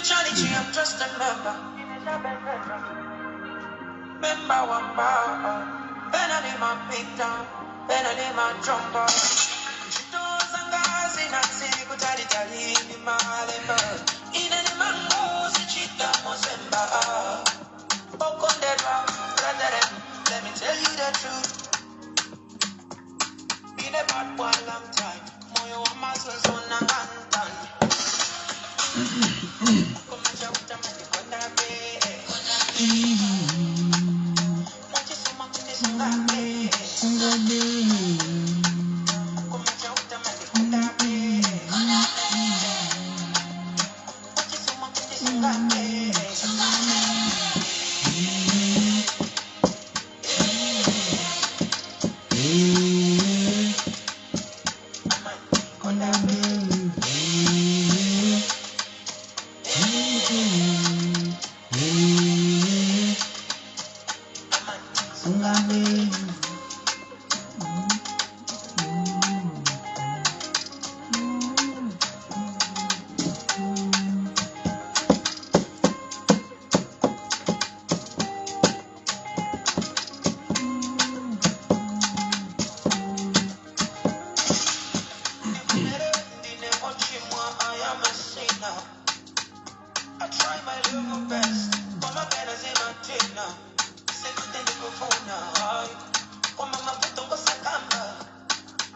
I'm just a member. Member wamba. Benali ma pita, benali ma chomba. Chito zangazi na siku tali tali ni malemba. Ine ni mango si chita mozemba. Okondedwa, brethren, let me tell you the truth. Been a bad boy long time. Moyo wa mazozo na ngantan. I try my little best, but my pen is in my tina.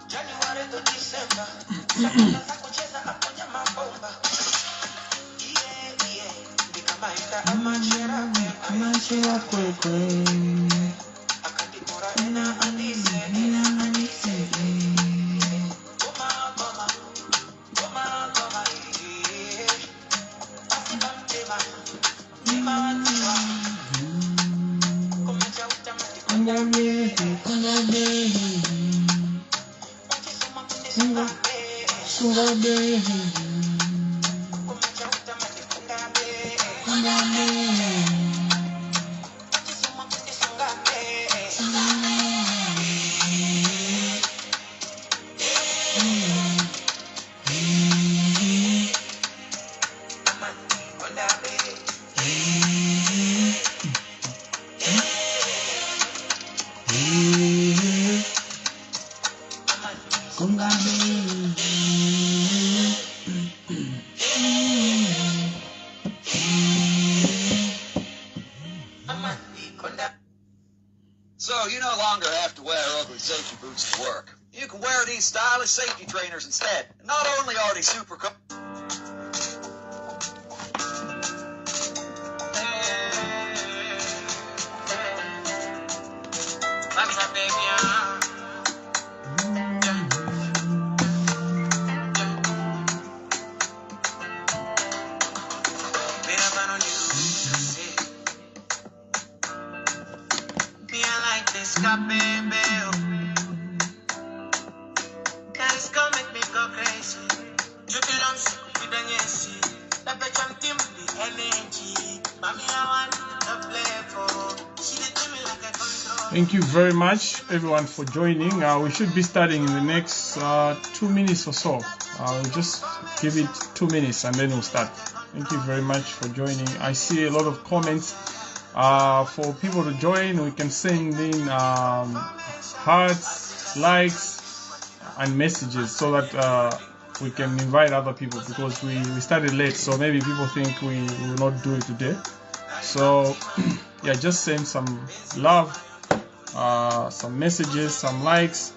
January to December. So you no longer have to wear ugly safety boots to work. You can wear these stylish safety trainers instead. Not only are they super co- Thank you very much, everyone, for joining. We should be starting in the next 2 minutes or so. I'll just give it 2 minutes and then we'll start. Thank you very much for joining. I see a lot of comments. For people to join, we can send in hearts, likes, and messages so that we can invite other people, because we started late, so maybe people think we will not do it today. So yeah, just send some love, some messages, some likes.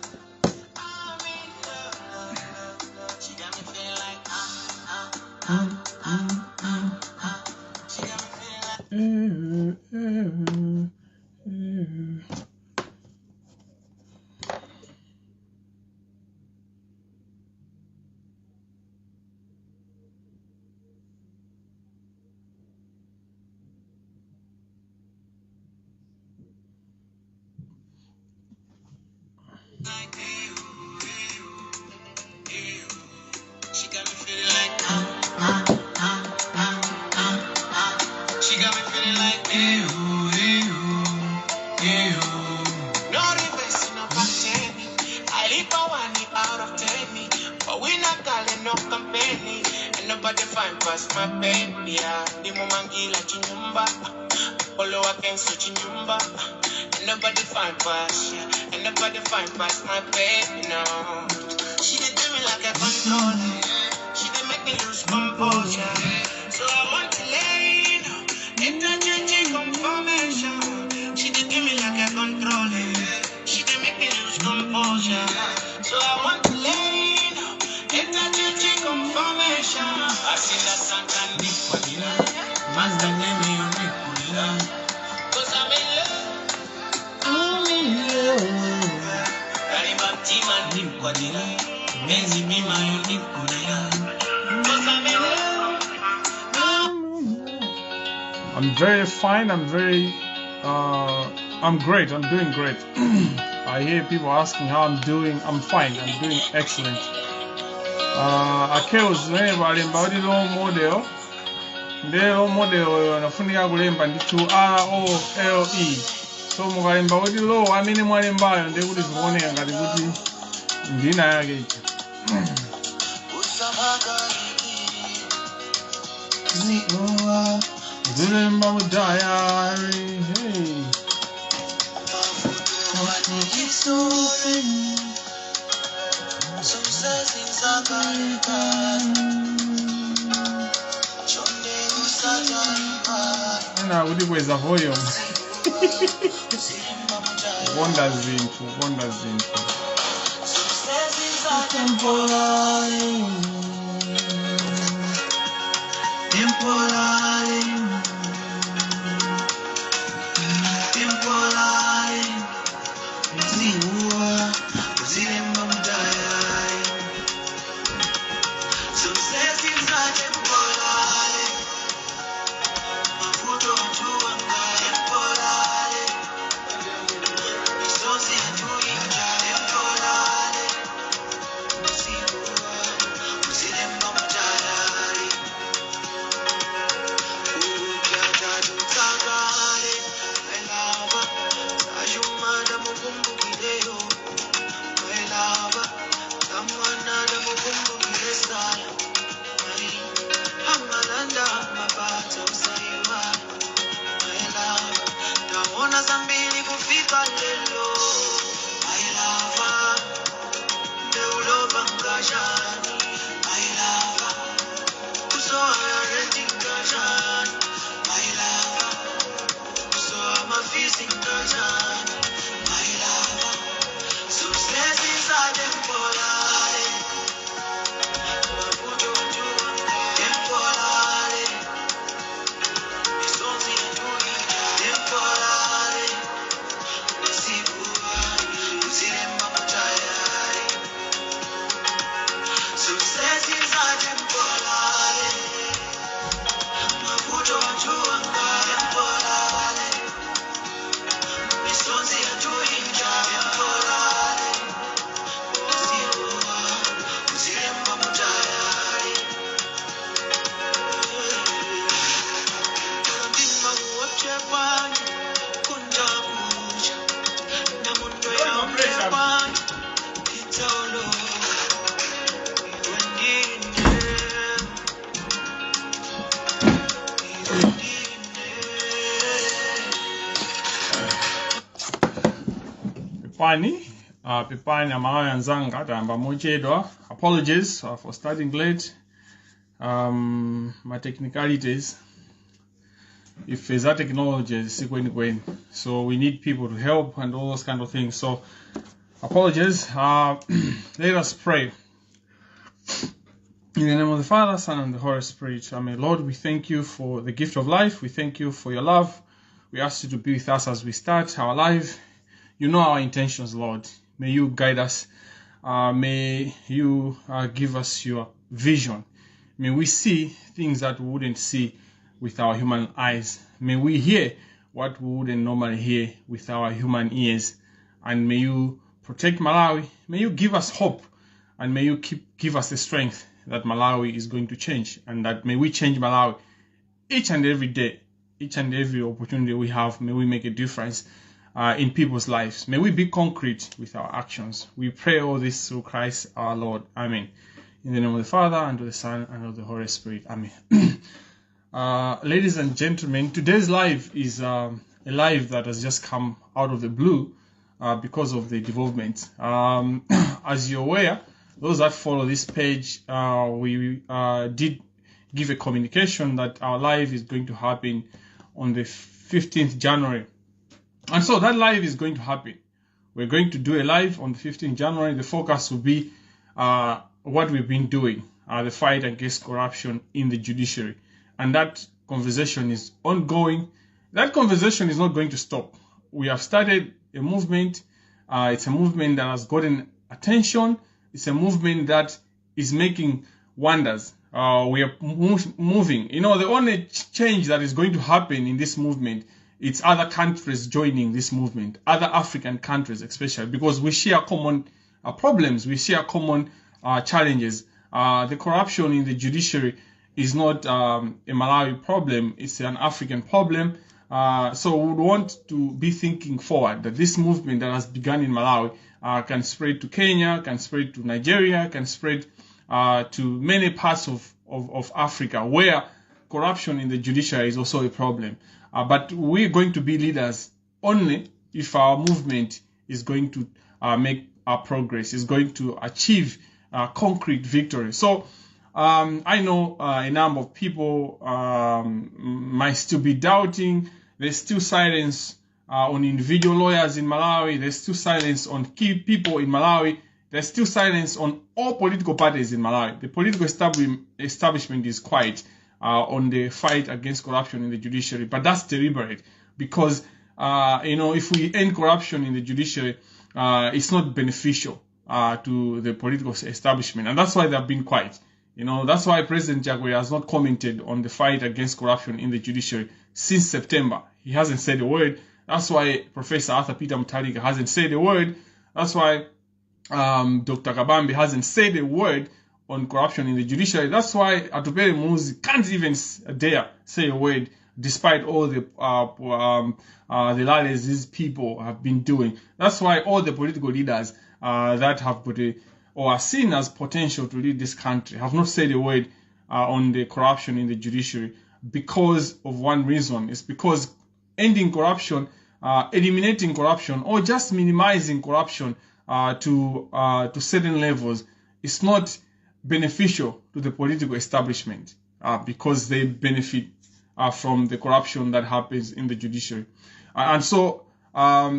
nobody find past my baby. Yeah. Ndimumangila chinyumba, polo wakenso chinyumba. Ain't nobody find past, yeah. Ain't nobody find past my baby, no. She dey do me like a controller. She dey make me lose composure. So I want to lay you know, interchanging confirmation. She dey do me like a controller. She dey make me lose composure. So I want to lay you know, interchanging confirmation. I see that Satan Mazda name you. 'Cause I'm in love. I'm in love. Kariba mtima ndikwadira. Benzi mima yo ndikulira. 'Cause I'm in love. I'm very fine. I'm great. I'm doing great. I hear people asking how I'm doing. I'm fine. I'm doing excellent. Akeos zimene alemba kuti role model, ndiye role model oyo anafunika kulemba ndithu Role. So mukalemba kuti low amene mwalembayo, ndiye kuti zikuoneka ngati kuti ndina yake ija. Zilemba mu diary, hey. Ena kuti kweza volume, kukonda zinthu, kukonda zinthu. Temporary, temporary, ziwa, zilemba mu diary. Success is a temporary. Mavuto atuanga temporary. Misozi atuinja temporary. Ziwa, zilemba mu diary. Ukyatatutsakale, my lover. Ashumada mukumbukileyo, my lover. Samwanada mukumbukile sala. Amalanda amapata usaiwa, my love. Taona zambili kufika lelo, my lover. Ndeulova ngashani, my lover. Usoya renti ngashani, my lover. Usoya mafisi ngashani, my lover. Success is a temporary. Mavuto atuanga temporary. Misonzi yatuinja temporary. Masibuwa, uzilemba mu diary. Success is a temporary. Mavuto atuanga temporary. Misonzi yatuinja temporary. Masibuwa, uzilemba mu diary. Ndima uwapchepani, kunja kucha. Namundo ya mchepani, itolo. Iwendine, iwendine. Pepani, pepani amalawi anzanga, tayamba mochedwa. Apologies for starting late. My technicalities, if there's that technology sikwenikweni, so we need people to help and all those kind of things, so apologies. Let us pray. In the name of the Father, Son, and the Holy Spirit. Amen. Lord, we thank you for the gift of life. We thank you for your love. We ask you to be with us as we start our life. You know our intentions, Lord. May you guide us. May you give us your vision. May we see things that we wouldn't see with our human eyes. May we hear what we wouldn't normally hear with our human ears. And may you protect Malawi. May you give us hope. And may you give us the strength that Malawi is going to change, and that may we change Malawi each and every day, each and every opportunity we have. May we make a difference in people's lives. May we be concrete with our actions. We pray all this through Christ our Lord. Amen. In the name of the Father, and of the Son, and of the Holy Spirit. Amen. Ladies and gentlemen, today's live is a live that has just come out of the blue because of the development. As you're aware, those that follow this page, we did give a communication that our live is going to happen on the 15th January. And so that live is going to happen. We're going to do a live on the 15th January. The focus will be what we've been doing, the fight against corruption in the judiciary. And that conversation is ongoing. That conversation is not going to stop. We have started a movement. It's a movement that has gotten attention. It's a movement that is making wonders. We are moving. The only change that is going to happen in this movement, it's other countries joining this movement, other African countries especially, because we share common problems, we share common challenges. The corruption in the judiciary is not a Malawi problem, it's an African problem. So we would want to be thinking forward that this movement that has begun in Malawi can spread to Kenya, can spread to Nigeria, can spread to many parts of Africa where corruption in the judiciary is also a problem. But we're going to be leaders only if our movement is going to make our progress, is going to achieve concrete victory. So I know a number of people might still be doubting. There's still silence on individual lawyers in Malawi. There's still silence on key people in Malawi. There's still silence on all political parties in Malawi. The political establishment is quiet on the fight against corruption in the judiciary, but that's deliberate because if we end corruption in the judiciary, it's not beneficial to the political establishment, and that's why they've been quiet. That's why President Chakwera has not commented on the fight against corruption in the judiciary since September. He hasn't said a word. That's why Professor Arthur Peter Mutharika hasn't said a word. That's why Dr. Kabambe hasn't said a word on corruption in the judiciary. That's why Atupele Muluzi can't even dare say a word, despite all the rallies these people have been doing. That's why all the political leaders that have put a, or are seen as potential to lead this country have not said a word on the corruption in the judiciary because of one reason. It's because ending corruption, eliminating corruption, or just minimizing corruption to certain levels is not beneficial to the political establishment because they benefit from the corruption that happens in the judiciary. And so our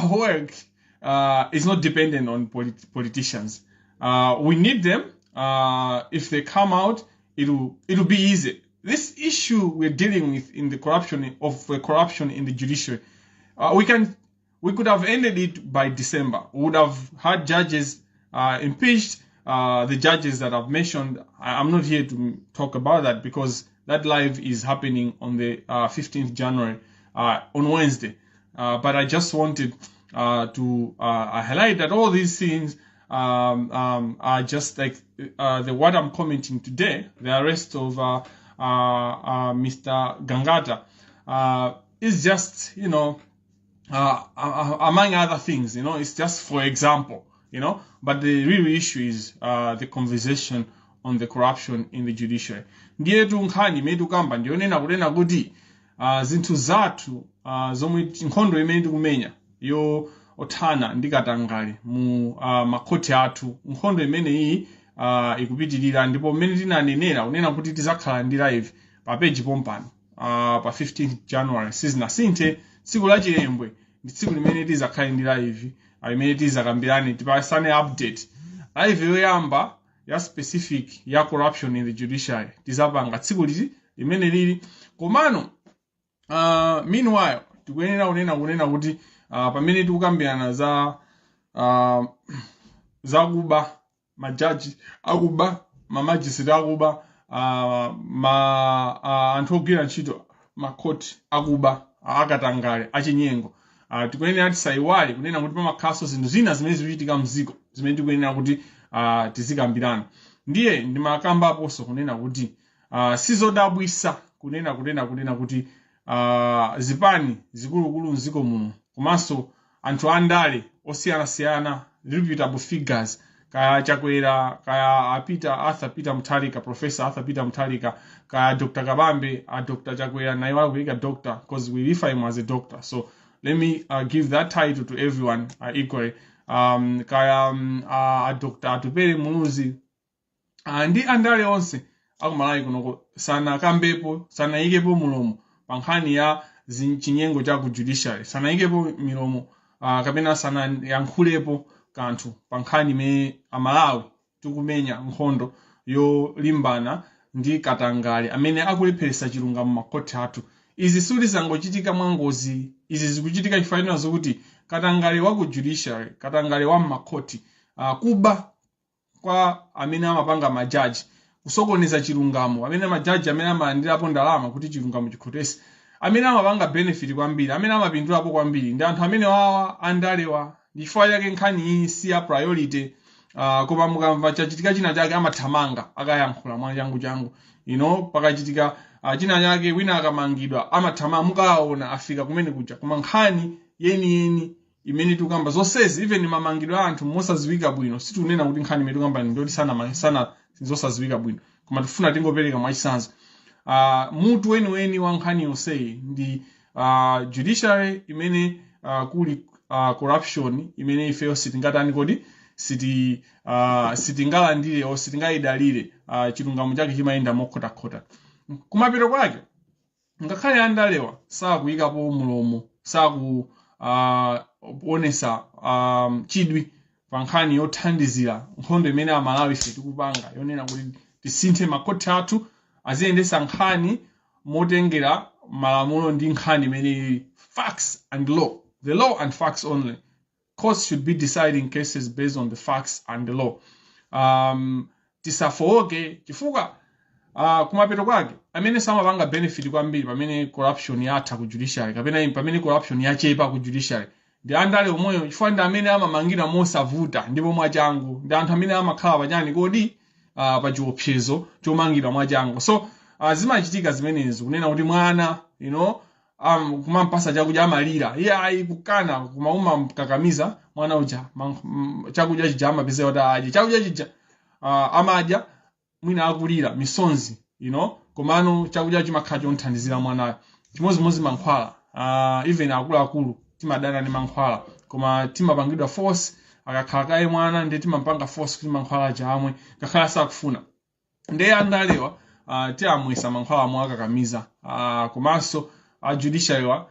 work is not dependent on politicians. We need them. If they come out, it'll be easy. This issue we're dealing with in the corruption of the corruption in the judiciary, we could have ended it by December. We would have had judges impeached. The judges that I've mentioned, I'm not here to talk about that because that live is happening on the 15th January, on Wednesday. But I just wanted to highlight that all these things are just like the what I'm commenting today, the arrest of Mr. Gangata is just, among other things, it's just for example, but the real issue is the conversation on the corruption in the judiciary. Ndiyetu nkhani imene tikukamba ndiyonena kunena kuti zinthu zathu zomwe nkhondo imene tikumenya yothana ndi katangale mu makhoti athu, nkhondo imeneyi ikupitirira, ndipo mmene tinanenera kunena kuti tizakhala ndi live pa page pompano pa 15 January, sizinasinthe. Tsiku la Chilembwe ndi tsiku limene tizakhale ndi live limene tizakambirane, tipasane update. Live yoyamba ya specific ya corruption in the judiciary tizapanga tsiku liti limene lili. Komano meanwhile tikuyenera kunena kuti pamene tikukambirana za zakuba, majaji akuba, mamajisiti akuba, anthu ogwira ntchito makhoti akuba, akatangale, achinyengo, tikuyenera tisayiwale kunena kuti pamakhalanso zinthu zina zimene zikuchitika mdziko zimene tikuyenera kuti tizikambirana. Ndiye ndimakambaponso kunena kuti sizodabwisa kunena kuti zipani zikulukulu mdziko muno komanso anthu andale osiyanasiyana, reputable figures, Kaya Chakwera, kaya apita Arthur Peter Mutharika, Professor Arthur Peter Mutharika, kaya Dr Kabambe, a Dr Chakwera, naiwala kuyika doctor because we refer him as a doctor, so let me give that title to everyone equally. Kaya Dr Atupele Muluzi ndi andale onse akumalawi kunoko sanakambepo, sanayikepo mulomo pa nkhani ya chinyengo cha ku judiciary, sanayikepo milomo kapena sanayankhulepo kanthu pa nkhani imene Amalawi tikumenya nkhondo yolimbana ndi katangale amene akulepheresa chilungamo makhoti athu. Izi sitizangochitika mwangozi, izi zikuchitika chifukwa zokuti katangale wa ku judiciary, katangale wa mmakhoti, kuba kwa amene amapanga majaji, kusokoneza chilungamo, amene majaji amene amalandirapo ndalama kuti chilungamo chikhotese, amene amapanga benefit kwambiri, amene amapindulapo kwambiri ndi anthu amene wawa andalewa. Ndi chifukwa chake nkhani iyi si ya priority. Koma mukamva chachitika china chake, amathamanga akayankhula mwachangu changu. Pakachitika china chake, wina akamangidwa, amathamanga, mukaona afika kumene kuja. Koma nkhani yeniyeni imene tikukamba zonsezi, even mamangidwe a anthu mosaziwika bwino, sitikunena kuti nkhani imene tikukamba ndoti sana zosaziwika bwino, koma tifuna tingopereka mwachitsanzo. Mutu weniweni wa nkhani yonseyi ndi judiciary imene kuli corruption imene ifeyo sitingatani kodi sitingalandire o sitingayidalire. Chilungamo chake chimayenda mokhotakhota. Kumapeto kwake, ngakhale andalewa sakuyikapo mulomo, saku onesa chidwi pa nkhani yothandizira nkhondo imene Amalawi ife tikupanga yonena kuti tisinthe makhoti athu aziyendesa nkhani motengera malamulo ndi nkhani imene ili facts and law, the law and facts only. Courts should be deciding cases based on the facts and the law. Tisafowoke chifukwa kumapeto kwake amene samapanga benefit kwambiri pamene corruption yatha ku judiciary kapena pamene corruption yachepa ku judiciary ndi andale omweyo, chifukwa ndi amene amamangira mosavuta ndipo mwachangu, ndi anthu amene amakhala pachani kodi pa chiopsezo chomangidwa mwachangu. So zimachitika zimenezi kunena kuti mwana kumampasa chakudya amalira, iye ayi kukana, koma umamkakamiza mwana uja chakudya chija, amapeza kuti adye chakudya chija. Amadya mwina akulira misonzi, komano chakudya chimakhala chonthandizira mwanayo. Chimodzimodzi mankhwala. Even akuluakulu timadana ndi mankhwala, koma timapangidwa force. Akakhala kaye mwana ndiye timampanga force kuti mankhwala aja amwe ngakhale asakufuna. Ndiye andalewa tiyamwesa mankhwala amwe akakamiza. Komanso a judiciary wa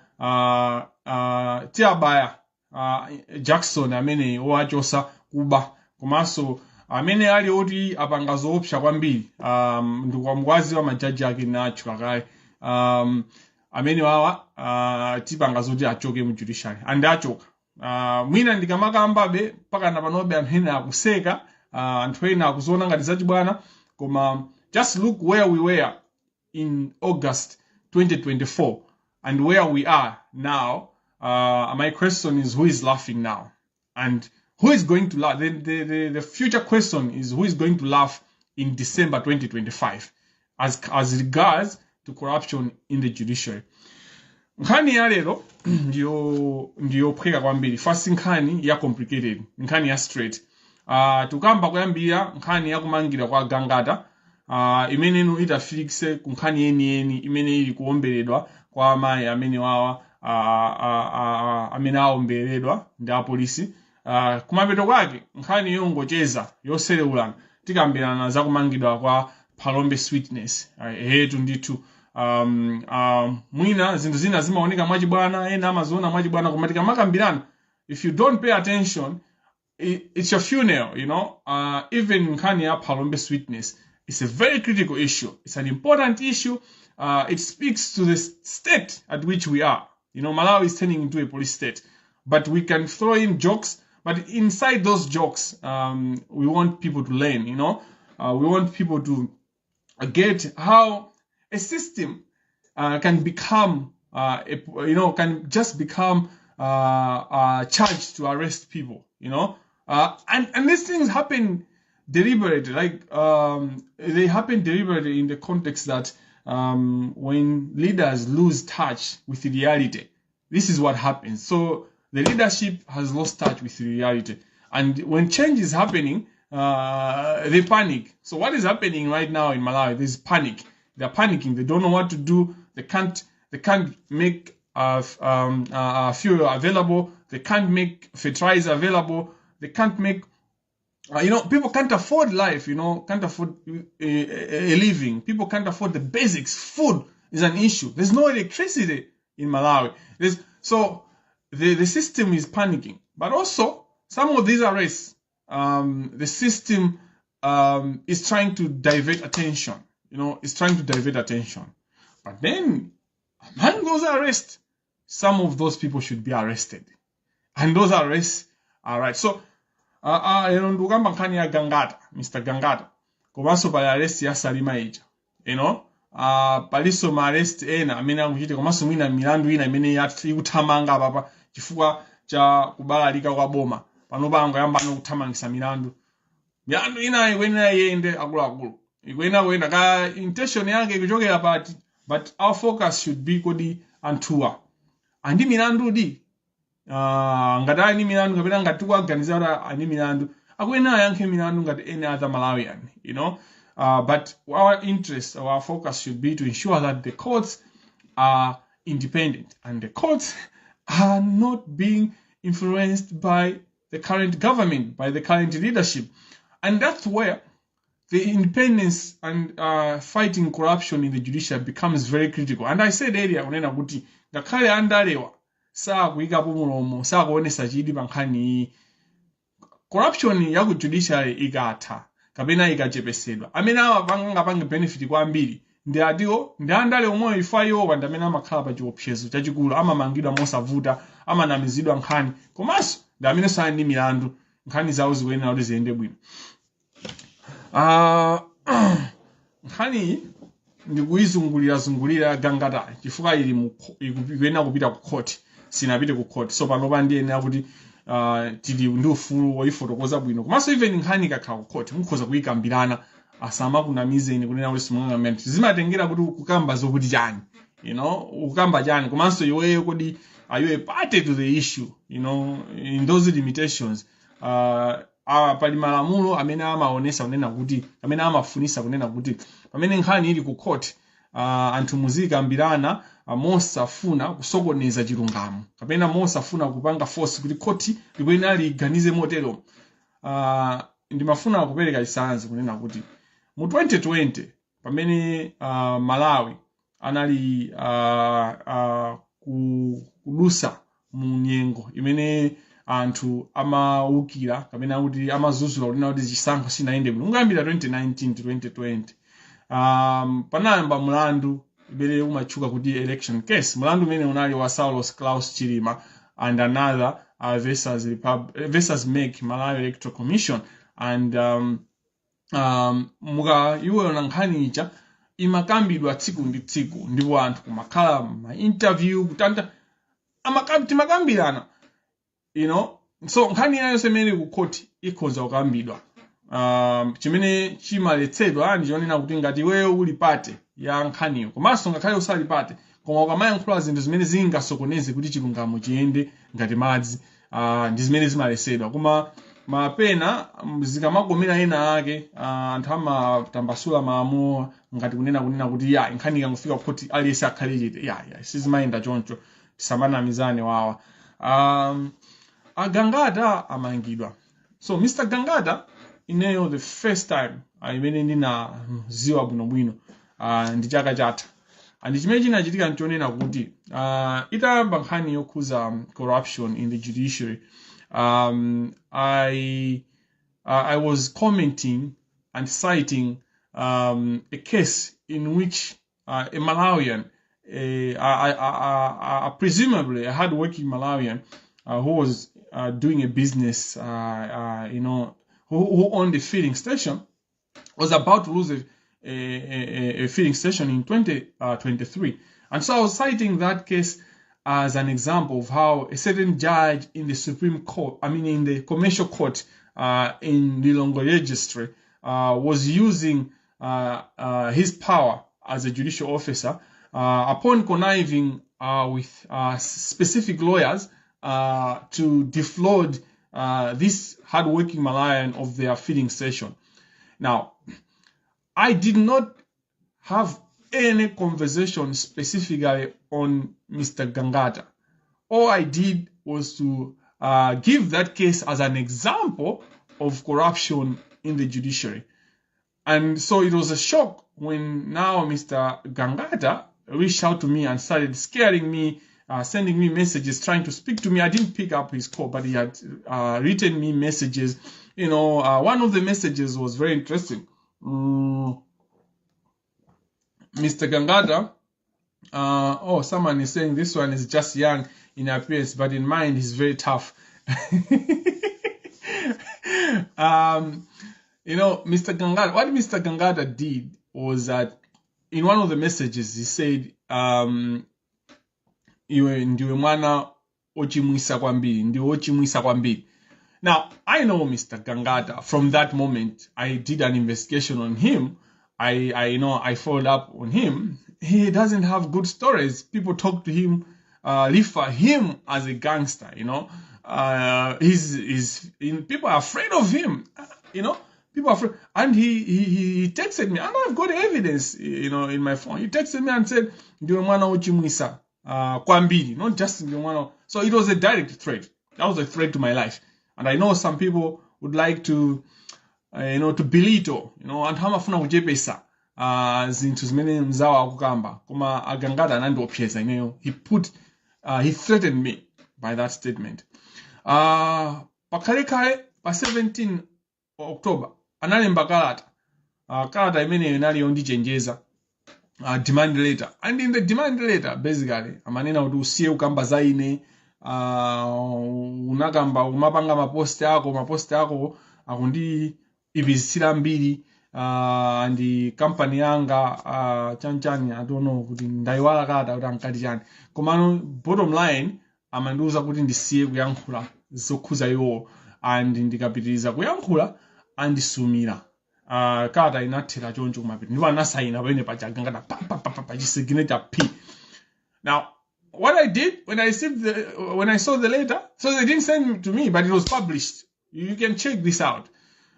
tiyabaya Jackson amene owachosa kuba, komanso amene ali oti apanga zoopsa kwambiri. Ndikuwaziwa majaji ake natchula kale. Amene wawa tipanga zoti achoke mu judiciary and achoka. Mwina ndikamakambabe mpaka na panobe anthu ena akuseka, anthu ena akuziona ngati zachibwana, koma just look where we were in August 2024 and where we are now. My question is, who is laughing now and who is going to laugh? The future question is, who is going to laugh in December 2025 as regards to corruption in the judiciary? Nkhani ya lero ndiyophweka kwambiri, fast, nkhani ya complicated, nkhani ya straight. Tukamba kuyambira nkhani yakumangira kwa Gangata, imene inu itafikise ku nkhani yeniyeni imene ili kuomberedwa kwa amayi amene wawa amene aomberedwa ndi apolisi. Kumapeto kwake nkhani yongocheza yoserewulana, tikambirana za kumangidwa kwa Phalombe Sweetness. Hetu ndithu, mwina zinthu zina zimaoneka mwachibwana, ena amaziona mwachibwana, koma tikamakambirana, if you don't pay attention, it's your funeral. Even nkhani ya Phalombe Sweetness, it's a very critical issue, it's an important issue. It speaks to the state at which we are. Malawi is turning into a police state, but we can throw in jokes, but inside those jokes, we want people to learn. We want people to get how a system can become a, you know can just become charged to arrest people, and these things happen deliberately. Like, they happen deliberately in the context that when leaders lose touch with reality, this is what happens. So the leadership has lost touch with reality, and when change is happening, They panic. So what is happening right now in Malawi? There's panic. They're panicking. They don't know what to do. They can't make fuel available. They can't make fertilizer available. They can't make people can't afford life, can't afford a living. People can't afford the basics. Food is an issue. There's no electricity in Malawi. So the system is panicking. But also, some of these arrests, the system is trying to divert attention. It's trying to divert attention. But then, among those arrests, some of those people should be arrested. And those arrests are right. So, lero ndikukamba nkhani ya Gangata, Mr Gangata, komanso pali arrest ya Salima ija, palinso ma arrest ena amene akuchitika, komanso mwina milandu ina imene ikuthamanga apapa chifukwa cha kubalalika kwa boma. Panopa angoyamba kuthamangisa milandu. Milandu ina ikuyenera iyende, akuluakulu, ikuyenera kuyenda ka intention yake ikuchokera pati, but our focus should be, kodi anthuwa andi milandudi? Ngati ali ndi milandu kapena ngati tikuwaganizira kuti ali ndi milandu, akuyenera ayankhe milandu ngati any other Malawian. But our interest, our focus should be to ensure that the courts are independent and the courts are not being influenced by the current government, by the current leadership. And that's where the independence and fighting corruption in the judiciary becomes very critical. And I said earlier kunena kuti ngakhale andalewa sakuyikapo mulomo, sakuonesa chidwi pa nkhani iyi, corruption ya ku judiciary ikatha kapena ikachepesedwa, amene amapange benefit kwambiri ndi atiwo? Ndi andale omweyo. Ifa iwowa ndi amene amakhala pa chiopsezo chachikulu, amamangidwa mosavuta, amanamizidwa nkhani, komanso ndi amene sali ndi milandu, nkhani zawo zikuyenera kuti ziyende bwino. Nkhaniyi ndikuyizungulira-zungulira Gangata chifukwa ili ikuyenera kupita ku court, sinapite ku court. So panopa ndiyenera kuti tili ndi ufulu woyifotokoza bwino. Komanso even nkhani ikakhala ku court, mukhoza kuyikambirana, asamakunamizeni kunena kuti simungakamene. Zimatengera kuti kukamba zokuti chani, ukukamba chani, komanso iweyo kodi are you a party to the issue, in those limitations. Pali malamulo amene amaonesa kunena kuti, amene amafunisa kunena kuti pamene nkhani ili ku court, anthu muzikambirana mosafuna kusokoneza chilungamo kapena mosafuna kupanga force kuti court likuyenera liganize motero. Ndimafuna kupereka chitsanzo kunena kuti mu 2020 pamene Malawi anali kudusa mu nyengo imene anthu amawukira kapena kuti amazuzula kunena kuti chisankho sinayende bwino, kuyambira 2019 to 2020, panayamba mlandu imene umatchuka kuti election case, mlandu umene unali wa Saulos Klaus Chilima and another versus MEC, Malawi Electoral Commission. And muka iwona nkhani ija imakambidwa tsiku ndi tsiku, ndipo anthu kumakhala ma interview kutanta timakambirana. So nkhani yonse imene ku court ikhoza kukambidwa. Chimene chimaletsedwa ndi chonena kuti ngati iweyo uli party ya nkhaniyo, komanso ngakhale usali party, koma ukamayankhula zinthu zimene zingasokoneze kuti chilungamo chiyende ngati madzi, ndi zimene zimaletsedwa. Koma mapena zikamakomera ena ake, anthu amatambasula malamulo ngati kunena kuti ya nkhani ikangofika kuti aliyense akhale chete. Ya, sizimayenda choncho, tisamanamizane wawa. Agangata amangidwa. So Mr Gangata, ineyo the first time imene ndinaziwa bwinobwino ndi chaka chatha. And chimene chinachitika nchonena kuti itayamba nkhani yokhuza corruption in the judiciary, I was commenting and citing a case in which a Malawian, presumably a hardworking Malawian, who was doing a business, who owned a filling station, was about to lose a filling station in 2023. And so I was citing that case as an example of how a certain judge in the Supreme Court, I mean, in the commercial court in Lilongwe Registry, was using his power as a judicial officer upon conniving with specific lawyers to defraud this hardworking Malawian of their filling station. Now, I did not have any conversation specifically on Mr. Gangata. All I did was to give that case as an example of corruption in the judiciary. And so it was a shock when now Mr. Gangata reached out to me and started scaring me, sending me messages, trying to speak to me. I didn't pick up his call, but he had written me messages. One of the messages was very interesting. Mr. Gangata, oh, someone is saying this one is just young in appearance, but in mind he's very tough. Mr. Gangata, what Mr. Gangata did was that in one of the messages he said, "Iwe ndiwe mwana ochimwisa kwambiri, ndiwe ochimwisa kwambiri." Now, I know Mr. Gangata. From that moment, I did an investigation on him. I followed up on him. He doesn't have good stories. People talk to him, refer him as a gangster. People are afraid of him. People are afraid. And he texted me, and I've got evidence in my phone. He texted me and said, "Ndiwe mwana ochimwisa kwambiri," not just ndiwe mwana. So it was a direct threat. That was a threat to my life. And I know some people would like to belittle, anthu amafuna kuchepesa zinthu zimene mzawo akukamba, koma aGangata anandiopseza ineyo. He threatened me by that statement. Pakhalekhale pa 17 October analemba kalata. Kalata imeneyo inali yondichenjeza, demand letter, and in the demand letter basically amanena kuti usiye kukamba za ine, unakamba umapanga maposti ako, maposti ako akundiipitsira mbiri ndi kampani yanga, chanchani, I don't know kuti ndayiwala kalata kuti ankati chani, komano bottom line amandiuza kuti ndisiye kuyankhula zokhuza iwo and ndikapitiriza kuyankhula andisumira. Kalata inathera choncho kumapita ndipo anasayina pamene paja Gangata pa pa pa pa pa chisignature p. Now, what I did when I saw the letter, so they didn't send it to me, but it was published. You can check this out.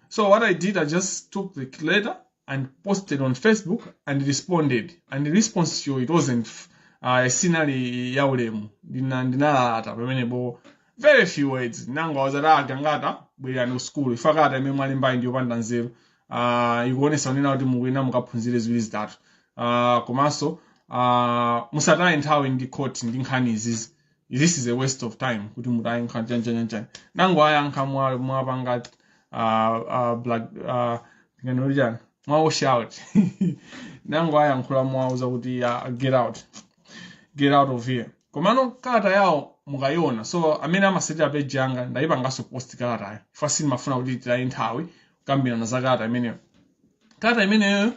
So what I did, I just took the letter and posted on Facebook and responded. And the response to it wasn't sinali yaulemu. Ndinalalata pamenepo very few words. Nangowauza Gangata bwerani ku school. Ifa kalata imene mwalembayi ndi yopanda nzeru. Ikuonesa kunena kuti mukuyenera mukaphunzire ziwiri zitatu. Komanso musataye nthawi ndi court ndi nkhani izizi. This is a waste of time kuti mutaye nkhani chani chani chani. Nangowayankha mwapanga black ngani chani mwa wash out. Nangowayankhula mwauza kuti get out, get out of here. Komano kalata yawo mukayiona, so amene amasetera page yanga, ndayipanganso post kalatayo ifa sindimafuna kuti titaye nthawi kukambirana za kalata imeneyo. Kalata imeneyo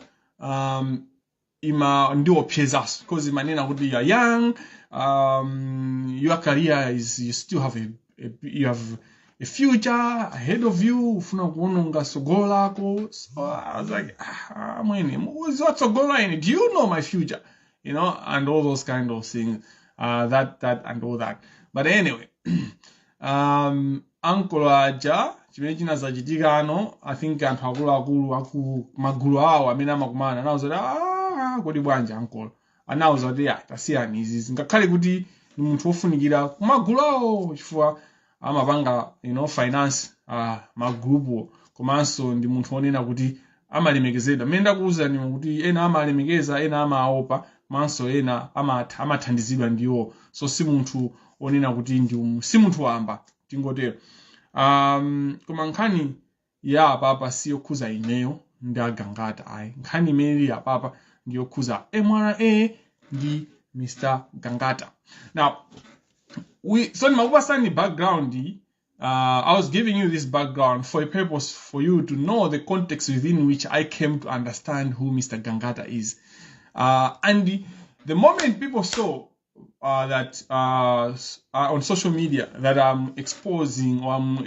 ima ndiopsezanso because imanena kuti you are young, your career is, you still have a you have a future ahead of you, ufuna kuononga tsogolo lako. So I was like, "Ah, mwene mukuziwa tsogolo ine? Do you know my future?" And all those kind of things, that and all that. But anyway, ankolo aja chimene chinazachitika ano, I think anthu akuluakulu aku magulu awo amene amakumana anawuza kuti, "Ah, kodi bwanji ankolo?" Anawuza kuti, "Ya, tasiyani izizi," ngakhale kuti ni munthu wofunikira kumagulu awo chifukwa amapanga finance magrupu, komanso ndi munthu wonena kuti amalemekezedwa. Mmene ndakuwuzani kuti ena amalemekeza, ena amaopa, komanso ena amathandizidwa ndiwo. So si munthu wonena kuti ndi si munthu wamba, tingotero. Koma nkhani ya apapa siyokhuza ineyo ndi aGangata ayi. Nkhani imene ili apapa ndiyokhuza MRA ndi Mr. Gangata. Now we so ndimakupasani background. I was giving you this background for a purpose, for you to know the context within which I came to understand who Mr. Gangata is. And the moment people saw that on social media that I'm exposing or I'm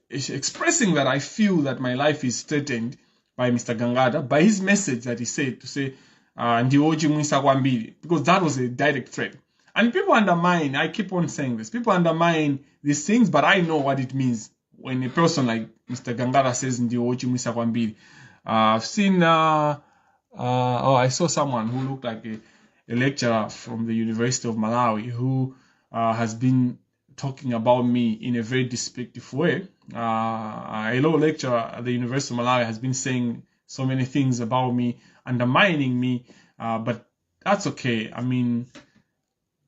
expressing that I feel that my life is threatened by Mr. Gangata, by his message that he said to say, "Ndiwe ochimwisa kwambiri," because that was a direct threat. And people undermine, I keep on saying this, people undermine these things, but I know what it means. When a person like Mr. Gangata says ndi wochimwisa kwambiri. I've seen oh, I saw someone who looked like a lecturer from the University of Malawi who has been talking about me in a very despicable way. A law lecturer at the University of Malawi has been saying so many things about me, undermining me, but that's okay. I mean,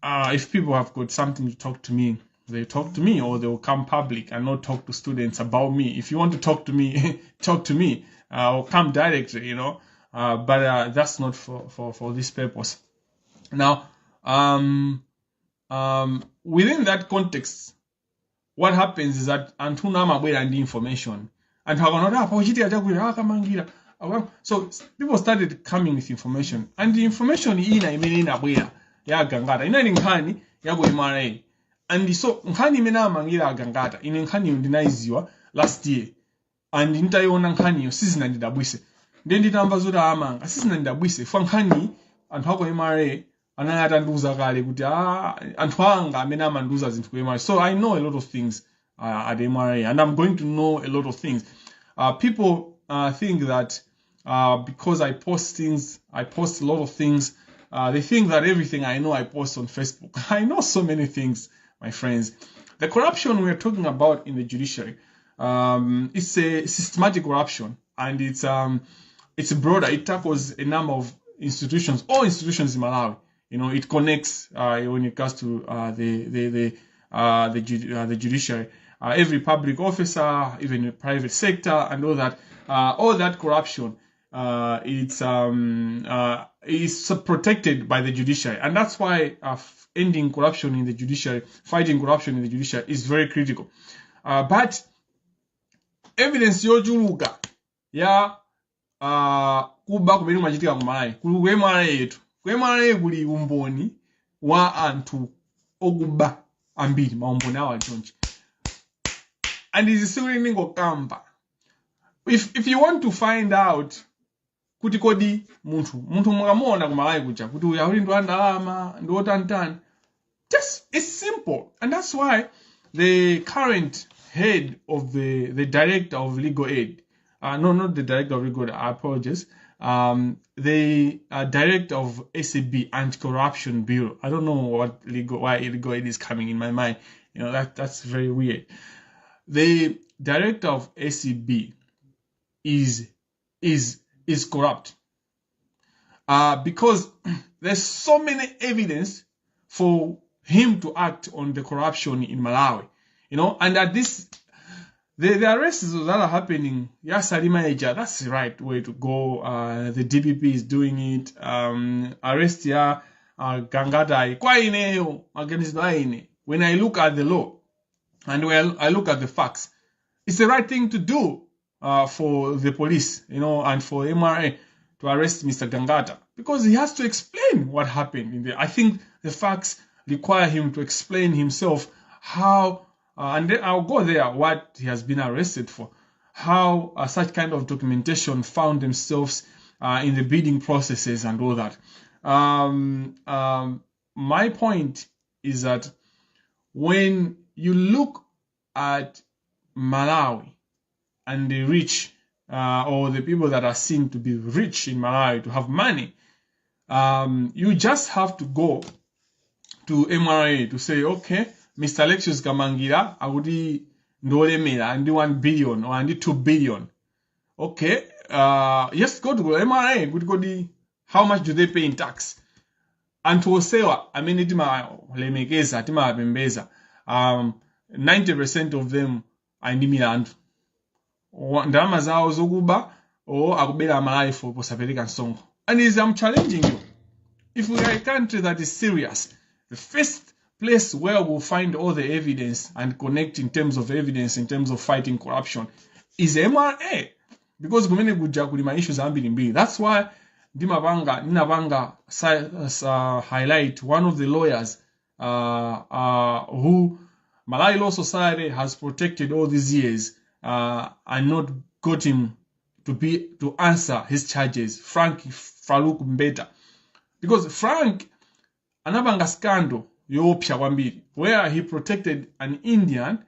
if people have got something to talk to me, they talk to me or they will come public and not talk to students about me. If you want to talk to me, talk to me or come directly. But that's not for this purpose. Now, within that context, what happens is that anthu amabwera ndi information. Anthu akaona apa kuchitika chakuti akamangira. So people started coming with information, and the information ina imene inabwera ya Gangata inali nkhani ya ku MRA. And so nkhani imene amangira aGangata, ine nkhaniyo ndinayiziwa last year, and nditayiona nkhaniyo sizinandidabwise. Ndiye nditamva zoti amanga, sizinandidabwise fa nkhani anthu ako MRA anali atandiuza kale kuti, ah, anthu anga amene amandiuza zinthu ku MRA. So I know a lot of things at MRA, and I'm going to know a lot of things. People think that because I post things, I post a lot of things, they think that everything I know I post on Facebook. I know so many things, my friends. The corruption we are talking about in the judiciary, it's a systematic corruption, and it's broader. It tackles a number of institutions, all institutions in Malawi. It connects when it comes to the judiciary. Every public officer, even the private sector, and all that corruption, it's is protected by the judiciary, and that's why ending corruption in the judiciary, fighting corruption in the judiciary, is very critical. But evidence yochuluka ya kuba kumene kumachitika ku Malawi kuli ku MRA yetu. Ku MRA kuli umboni wa anthu okuba ambiri, maumboni awo ali chonchi, and izi sikuti ndingokamba. If you want to find out kuti kodi munthu mukamuona ku Malawi kuja kuti uyu akuti ndi wandalama, ndi wotantani, just, it's simple. And that's why the current head of the director of legal aid, no, not the director of legal aid, I apologize, the director of ACB, Anti-Corruption Bureau. I don't know what legal, why legal aid is coming in my mind. That's very weird. The director of ACB is corrupt because there's so many evidence for him to act on the corruption in Malawi. And at this, the arrests that are happening, yes, Salima, that's the right way to go. The DPP is doing it. Arrest ya Gangata, kwa ineyo, maganizo a ine. When I look at the law and when I look at the facts, it's the right thing to do for the police and for MRA to arrest Mr. Gangata because he has to explain what happened in there. I think the facts require him to explain himself how, and then I'll go there, what he has been arrested for, how such kind of documentation found themselves in the bidding processes and all that. My point is that when you look at Malawi and the rich, or the people that are seen to be rich in Malawi, to have money, you just have to go to MRA to say, "Okay, Mr. Alexius Kamangira akuti ndolemera ndi 1 billion or ndi 2 billion." Okay, just go to MRA kuti kodi how much do they pay in tax? Anthu osewa amene timalemekeza, timawapembeza, 90% of them ali ndi milandu. Ndalama zawo zokuba or akubera Amalawi for posapereka msonkho. And is I'm challenging you, if we are a country that is serious, the first place where we'll find all the evidence and connect in terms of evidence, in terms of fighting corruption, is MRA, because kumene kuja kuli ma issues ambirimbiri. That's why ndimapanga ndinapanga highlight one of the lawyers who Malawi Law Society has protected all these years and not got him to answer his charges, Frank Farouk Mbeta, because Frank anapanga scandal yoopsa kwambiri where he protected an Indian.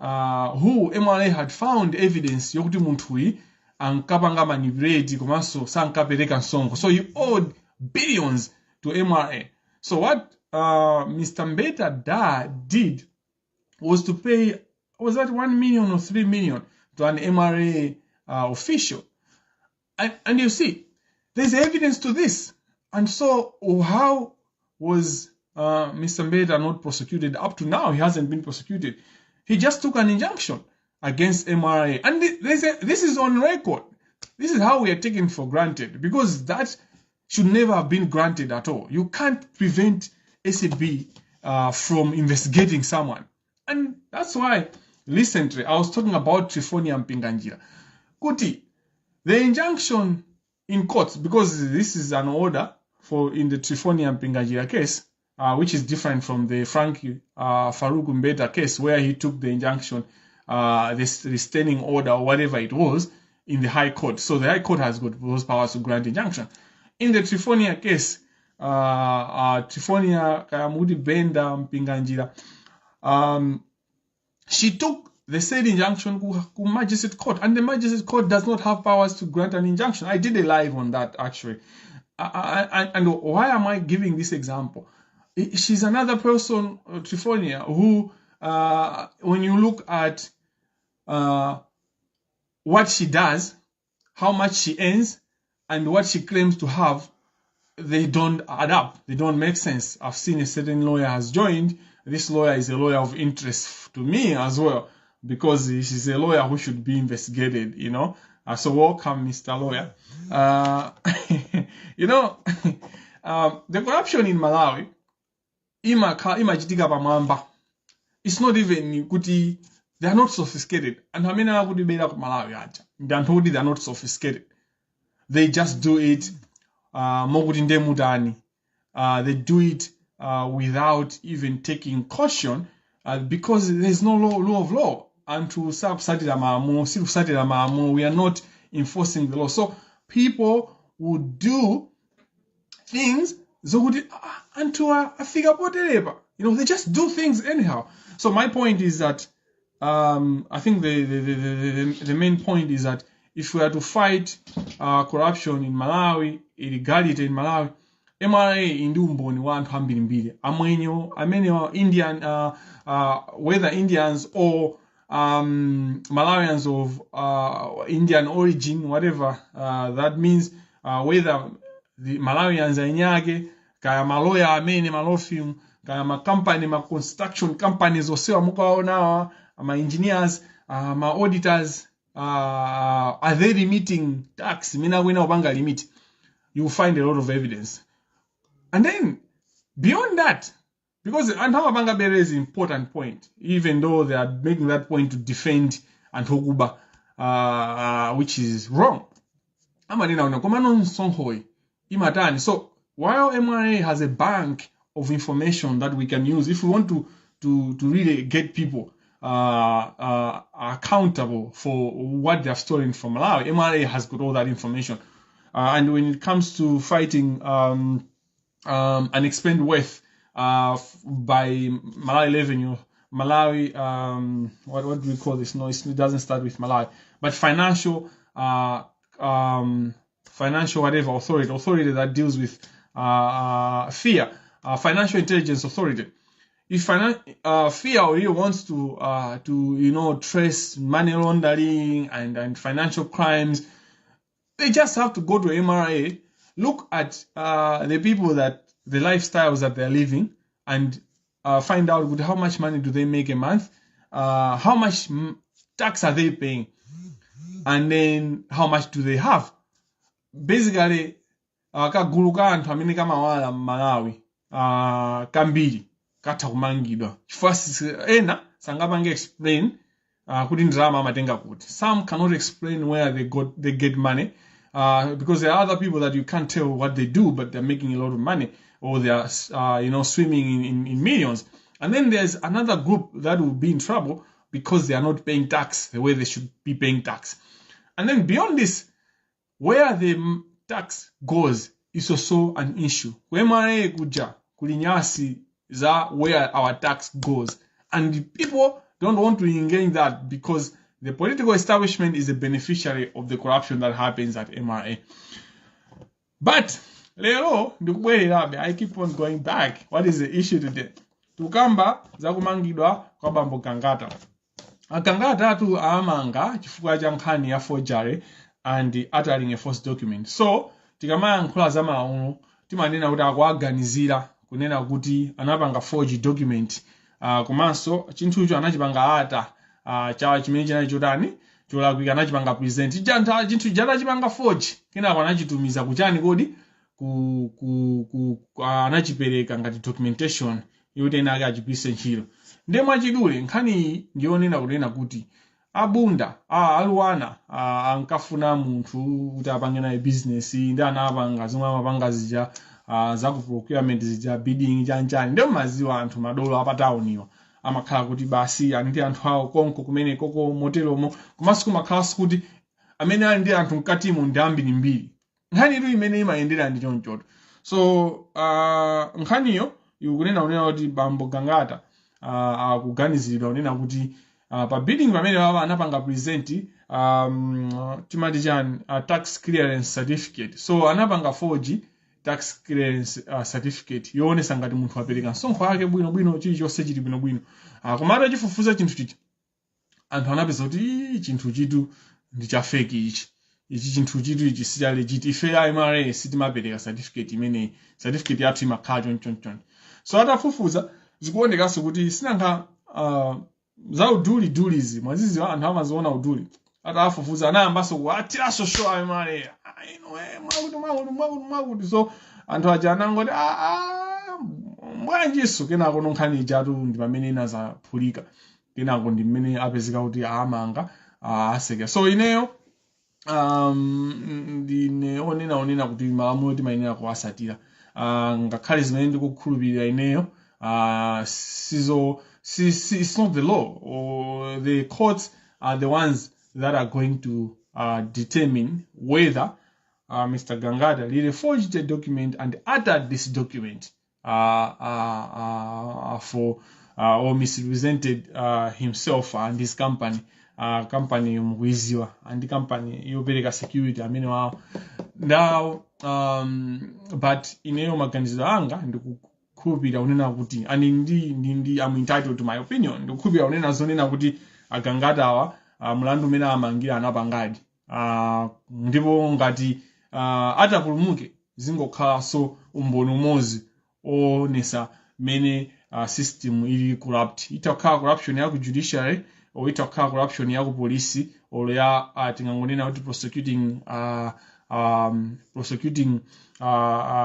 who MRA had found evidence yokuti munthuyi ankapanga manipulate komanso sankapereka msonkho. So he owed billions to MRA. So what Mr. Mbeta did was to pay, was that 1 million or 3 million, to an MRA official. And you see, there's evidence to this. And so how was Mr. Mbeta not prosecuted? Up to now, he hasn't been prosecuted. He just took an injunction against MRA. And this is on record. This is how we are taken for granted, because that should never have been granted at all. You can't prevent ACB from investigating someone. And that's why recently I was talking about Trifonia Mpinganjira. Kuti, the injunction in court, because this is an order for in the Trifonia Mpinganjira case, which is different from the Frank Farouk Mbeta case, where he took the injunction, this restraining order or whatever it was, in the High Court. So the High Court has got those powers to grant injunction. In the Trifonia case, Trifonia Kayamudi Benda Mpinganjira, she took the said injunction to Magistrate Court, and the Magistrate Court does not have powers to grant an injunction. I did a live on that, actually. And why am I giving this example? She's another person, Trifonia, who, when you look at what she does, how much she earns, and what she claims to have, they don't add up. They don't make sense. I've seen a certain lawyer has joined. This lawyer is a lawyer of interest to me as well, because she's a lawyer who should be investigated. So welcome, Mr. Lawyer. The corruption in Malawi, imachitika pamwamba. It's not even kuti they are not sophisticated. Anthu amene akutibera ku Malawi aja ndi anthu kuti they are not sophisticated. They just do it mokuti nde mutani. They do it without even taking caution because there's no law of law. Anthu sakusatira malamulo, sikusatira malamulo. We are not enforcing the law. So people would do things zokuti, "Ah, anthu afika poterepa." They just do things anyhow. So my point is that I think the main point is that if we are to fight corruption in Malawi, illegality in Malawi, MRA ndi umboni wa anthu ambirimbiri, amwenye amene wa Indian, whether Indians or Malawians of Indian origin, whatever that means, whether the Malawians anyake, kaya maloya amene ma law firm, kaya ma company, ma construction companies onsewa mukaonawa, ma engineers, ma auditors, are they remitting tax imene akuyenera kupanga remit? You will find a lot of evidence. And then beyond that, because anthu amapanga bere is important point, even though they are making that point to defend anthu okuba, which is wrong. Amanena una komano msonkhoyi imatani? So while MRA has a bank of information that we can use if we want to really get people accountable for what they have stolen from Malawi, MRA has got all that information. And when it comes to fighting unexplained wealth by Malawi Revenue, Malawi, what do we call this? No, it doesn't start with Malawi, but financial whatever authority, authority that deals with FIA, Financial Intelligence Authority. If FIA really wants to trace money laundering and financial crimes, they just have to go to MRA, look at the people that the lifestyles that they're living, and find out with how much money do they make a month, how much tax are they paying, and then how much do they have. Basically, kagulu ka anthu amene kamawala m'Malawi kambiri katha kumangidwa chifukwa ena sangapange explain kuti ndalama amatenga kuti. Some cannot explain where they get money, because there are other people that you can't tell what they do, but they're making a lot of money, or they are swimming in millions. And then there's another group that will be in trouble because they are not paying tax the way they should be paying tax. And then beyond this, where the tax goes is also an issue. Ku MRA kuja kuli nyasi za where our tax goes, and the people don't want to answer. Don't want to engage that because the political establishment is a beneficiary of the corruption that happens at MRA. But lero ndikubwererabe, I keep on going back. What is the issue today? Tukamba zakumangidwa kwa bambo Gangata. Agangata atu amanga chifukwa cha nkhani ya forgery and uttering a false document. So tikamayankhula za malamulo, timanena kuti akuaganizira kunena kuti anapanga forge document, komanso chinthucho anachipanga utter cha chimene chinali chotani, cholakwika. Anachipanga present chantha chinthu chatachipanga forge, kenako anachitumiza kuchani kodi ku anachipereka ngati documentation yoti ena ake achigwiritse ntchito. Ndiye mwachidule, nkhani iyi ndiyonena kunena kuti abunda aluwana ankafuna munthu kuti apange naye business, ndi anapanga zomwe amapanga zija za ku procurement zija, bidding, chanchani. Ndiye maziwa anthu madolo apatawuniwa amakhala kuti basi ali ndi anthu awo konko kumene koko moteromo, komanso kumakhalanso kuti amene ali ndi anthu mkatimo ndi ambirimbiri. Nkhani itu imene imayendera ndi chonchoto. So nkhaniyo ikunena kunena kuti bambo Gangata akuganiziridwa kunena kuti pa bidding pamene baba anapanga present timati chani, tax clearance certificate. So anapanga forge tax clearance certificate yoonesa ngati munthu apereka msonkho wake bwinobwino, chilichonse chili bwinobwino. Koma atachifufuza chinthu chichi, anthu anapeza kuti, "Ii, chinthu chitu ndi cha fake ichi. Ichi chinthu chitu ichi si cha legit. Ife a MRA sitimapereka certificate imeneyi. Certificate yathu imakhala chonchonchoncho." So atafufuza, zikuonekanso kuti sinankha za udulidulizi mwaziziwa, anthu amaziona uduli. Atafufuza, anayambanso kuatiraso show a MRA, ino mwakuti mwakuti mwakuti mwakuti. So anthu aja anangoti, "Ah, ah, bwanjiso?" Kenako nkhani ijatu ndi pamene inazaphulika. Kenako ndi mmene apezeka kuti amanga, aseka. So ineyo ndine onena kuti malamulo timayenera kuwasatira. Ngakhale zimene ndikukhulupirira ineyo sizo si, it's not the law, or the courts are the ones that are going to determine whether Mr. Gangata really forged a document and uttered this document for or misrepresented himself and his company. Company mukuiziwa, and company yopereka security amene wawo now. But ineyo maganizo anga, ndikukhulupirira kunena kuti ani ndi I'm entitled to my opinion. Ndikukhulupirira kunena zonena kuti Agangatawa, mlandu umene amangira anapangadi, ndipo ngati atapulumuke, zingokhalanso umboni umodzi oonesa mmene system ili corrupt. Itakhala corruption ya ku judiciary or itakhala corruption ya ku polisi or ya tingangonena kuti prosecuting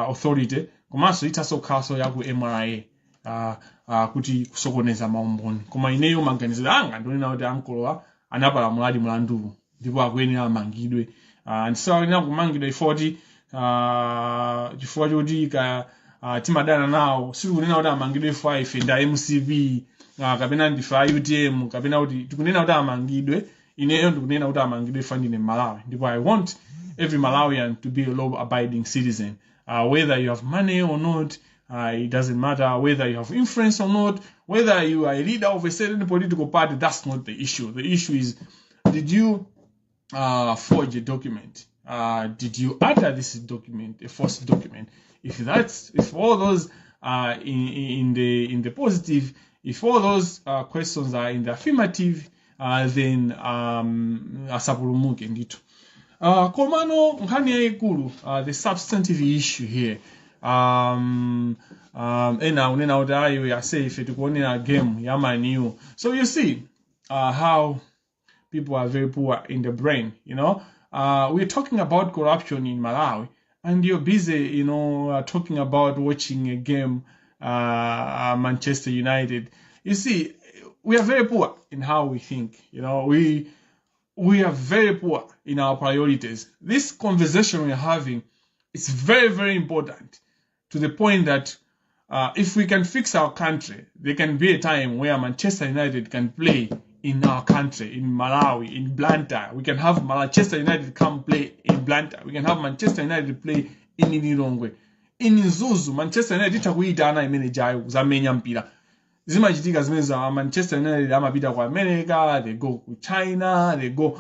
authority, komanso ithaso kukhalanso ya ku MRA, kuti kusokoneza maumboni. Koma ineyo maganizo anga ndionena kuti ankolowa anapalamuladi mlanduwu ndipo akuyenera amangidwe. Ndisayenera kumangidwa ifoti chifukwa choti ka timadana nawo. Sitikunena kuti amangidwe ifo ife nda MCP kapena ndife a UTM, kapena kuti tikunena kuti amangidwe. Ineyo ndikunena kuti amangidwe ifa ndine Malawi, ndipo I want every Malawian to be a law abiding citizen, whether you have money or not. It doesn't matter whether you have influence or not, whether you are a leader of a certain political party. That's not the issue. The issue is, did you forge a document? Did you utter this document, a false document? If all those are in the positive, if all those questions are in the affirmative, then asapulumuke ndithu. Komano nkhani yayikulu, the substantive issue here, ena akunena kuti ayi, ase ife tikuonera game ya Man U. So you see how people are very poor in the brain. We're talking about corruption in Malawi, and you're busy talking about watching a game, Manchester United. You see, we are very poor in how we think. We are very poor in our priorities. This conversation we're having is very, very important, to the point that if we can fix our country, there can be a time where Manchester United can play in our country, in Malawi, in Blantyre. We can have Manchester United come play in Blantyre. We can have Manchester United play in Lilongwe, in Mzuzu. Manchester United itakuitana imene jayo kuzamenya mpira. Zimachitika zimene za Manchester United amapita ku America, they go ku China, they go,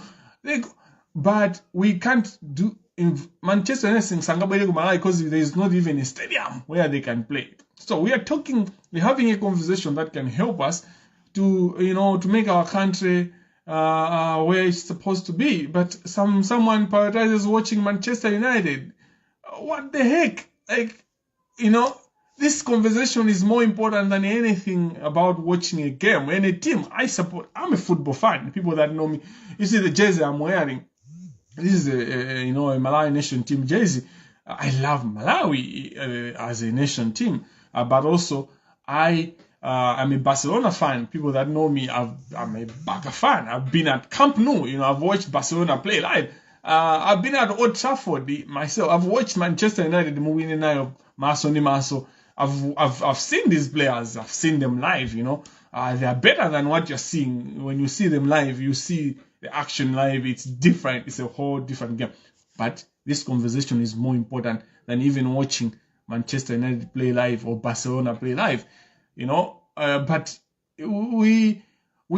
but we can't do in Manchester United sangabwere ku Malawi because there is not even a stadium where they can play. So we are talking, we're having a conversation that can help us to you know to make our country where it's supposed to be. But someone prioritizes watching Manchester United. What the heck? Like, this conversation is more important than anything about watching a game. Any team I support. I'm a football fan. People that know me, you see the jersey I'm wearing. This is a you know a Malawi nation team jersey. I love Malawi as a nation team, but also I'm a Barcelona fan. People that know me, I'm a Barca fan. I've been at Camp Nou. I've watched Barcelona play live. I've been at Old Trafford myself. I've watched Manchester United moving in maso ndi maso. I've seen these players. I've seen them live. They are better than what you're seeing when you see them live. You see the action live. It's different. It's a whole different game. But this conversation is more important than even watching Manchester United play live or Barcelona play live. But we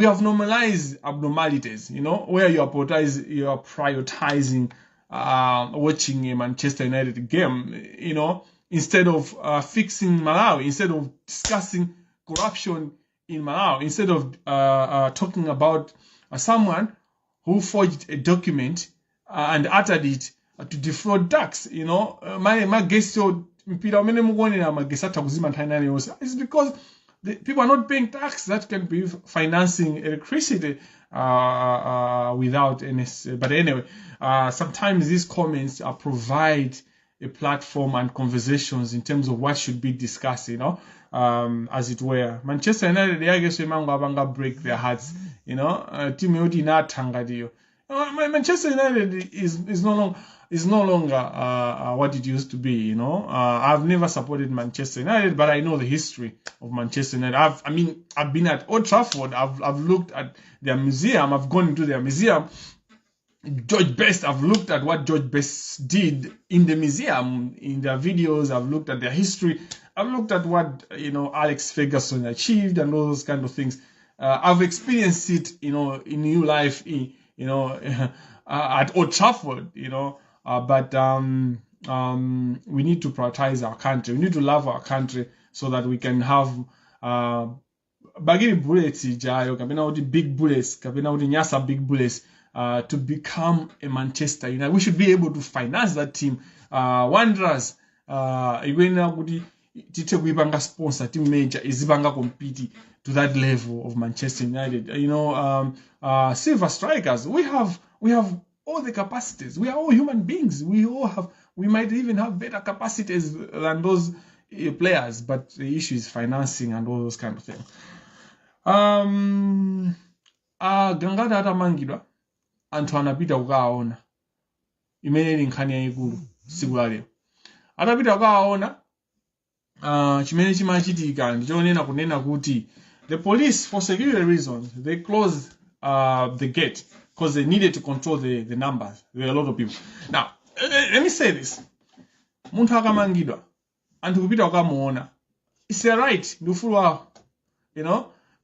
have normalized abnormalities. Where you are prioritizing watching a Manchester United game. Instead of fixing Malawi, instead of discussing corruption in Malawi, instead of talking about someone who forged a document and uttered it to defraud tax. My magetsi, mpira umene mukuonera magetsi atha kuzima nthawi ina iliyonse. It's because the people are not paying tax that can be financing electricity without any. But anyway, sometimes these comments provide a platform and conversations in terms of what should be discussed, as it were. Manchester United yakeso imangowapanga break their hearts, team yoti inatha ngatiyo. Manchester United is no longer what it used to be. I've never supported Manchester United, but I know the history of Manchester United. I mean, I've been at Old Trafford. I've looked at their museum. I've gone into their museum. George Best, I've looked at what George Best did in the museum, in their videos. I've looked at their history. I've looked at what Alex Ferguson achieved and all those kind of things. I've experienced it in new life, at Old Trafford. But we need to prioritize our country. We need to love our country so that we can have Bakili Bullets ijayo kapena kuti Big Bullets kapena kuti Nyasa Big Bullets to become a Manchester United. We should be able to finance that team. Wanderers ikuyenera kuti tithe kuipanga sponsor team major izipanga compete to that level of Manchester United. Silver Strikers. We have all the capacities. We are all human beings. We all have. We might even have better capacities than those players, but the issue is financing and all those kind of things. Gangata atamangidwa, anthu anapita kukawaona, imene ili nkhani yayikulu tsiku la lero. Atapita kukawaona, chimene chimachitika ndichonena kunena kuti the police, for security reasons, they closed the gate because they needed to control the numbers. There were a lot of people. Now let me say this: munthu akamangidwa, anthu kupita kukamuona, it's their right, ndi ufulu wawo.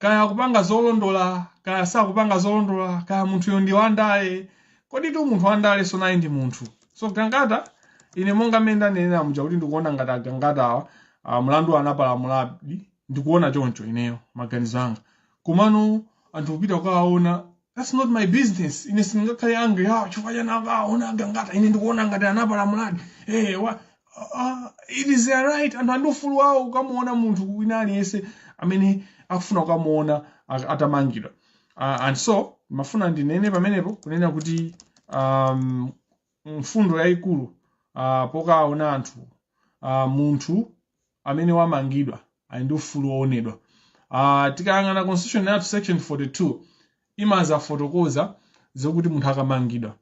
Kaya akupanga zolondola, kaya sakupanga zolondola, kaya munthuyo ndi wandale, kodi tu munthu wandale so naye ndi munthu. So Gangata, ine monga mmene ndanenera muja kuti ndikuona ngati aGangata awa mlandu anapalamuladi, ndikuona choncho ineyo maganizo anga. Komano anthu kupita kukawaona, that's not my business. Ine sindingakhale angry, ah, chifukwa chani akawaona Gangata? Ine ndikuona ngati anapalamuladi. Hey, it is their right, anthu ndi ufulu wawo kukamuona munthu wina aliyense amene akufuna kukamuona atamangidwa. And so mafuna ndinene pamenepo kunena kuti mfundo yayikulu pokaona anthu, munthu amene wamangidwa ali ndi ufulu woonedwa. Tikayang'ana constitution yathu, section 42 imazafotokoza zokuti munthu akamangidwa,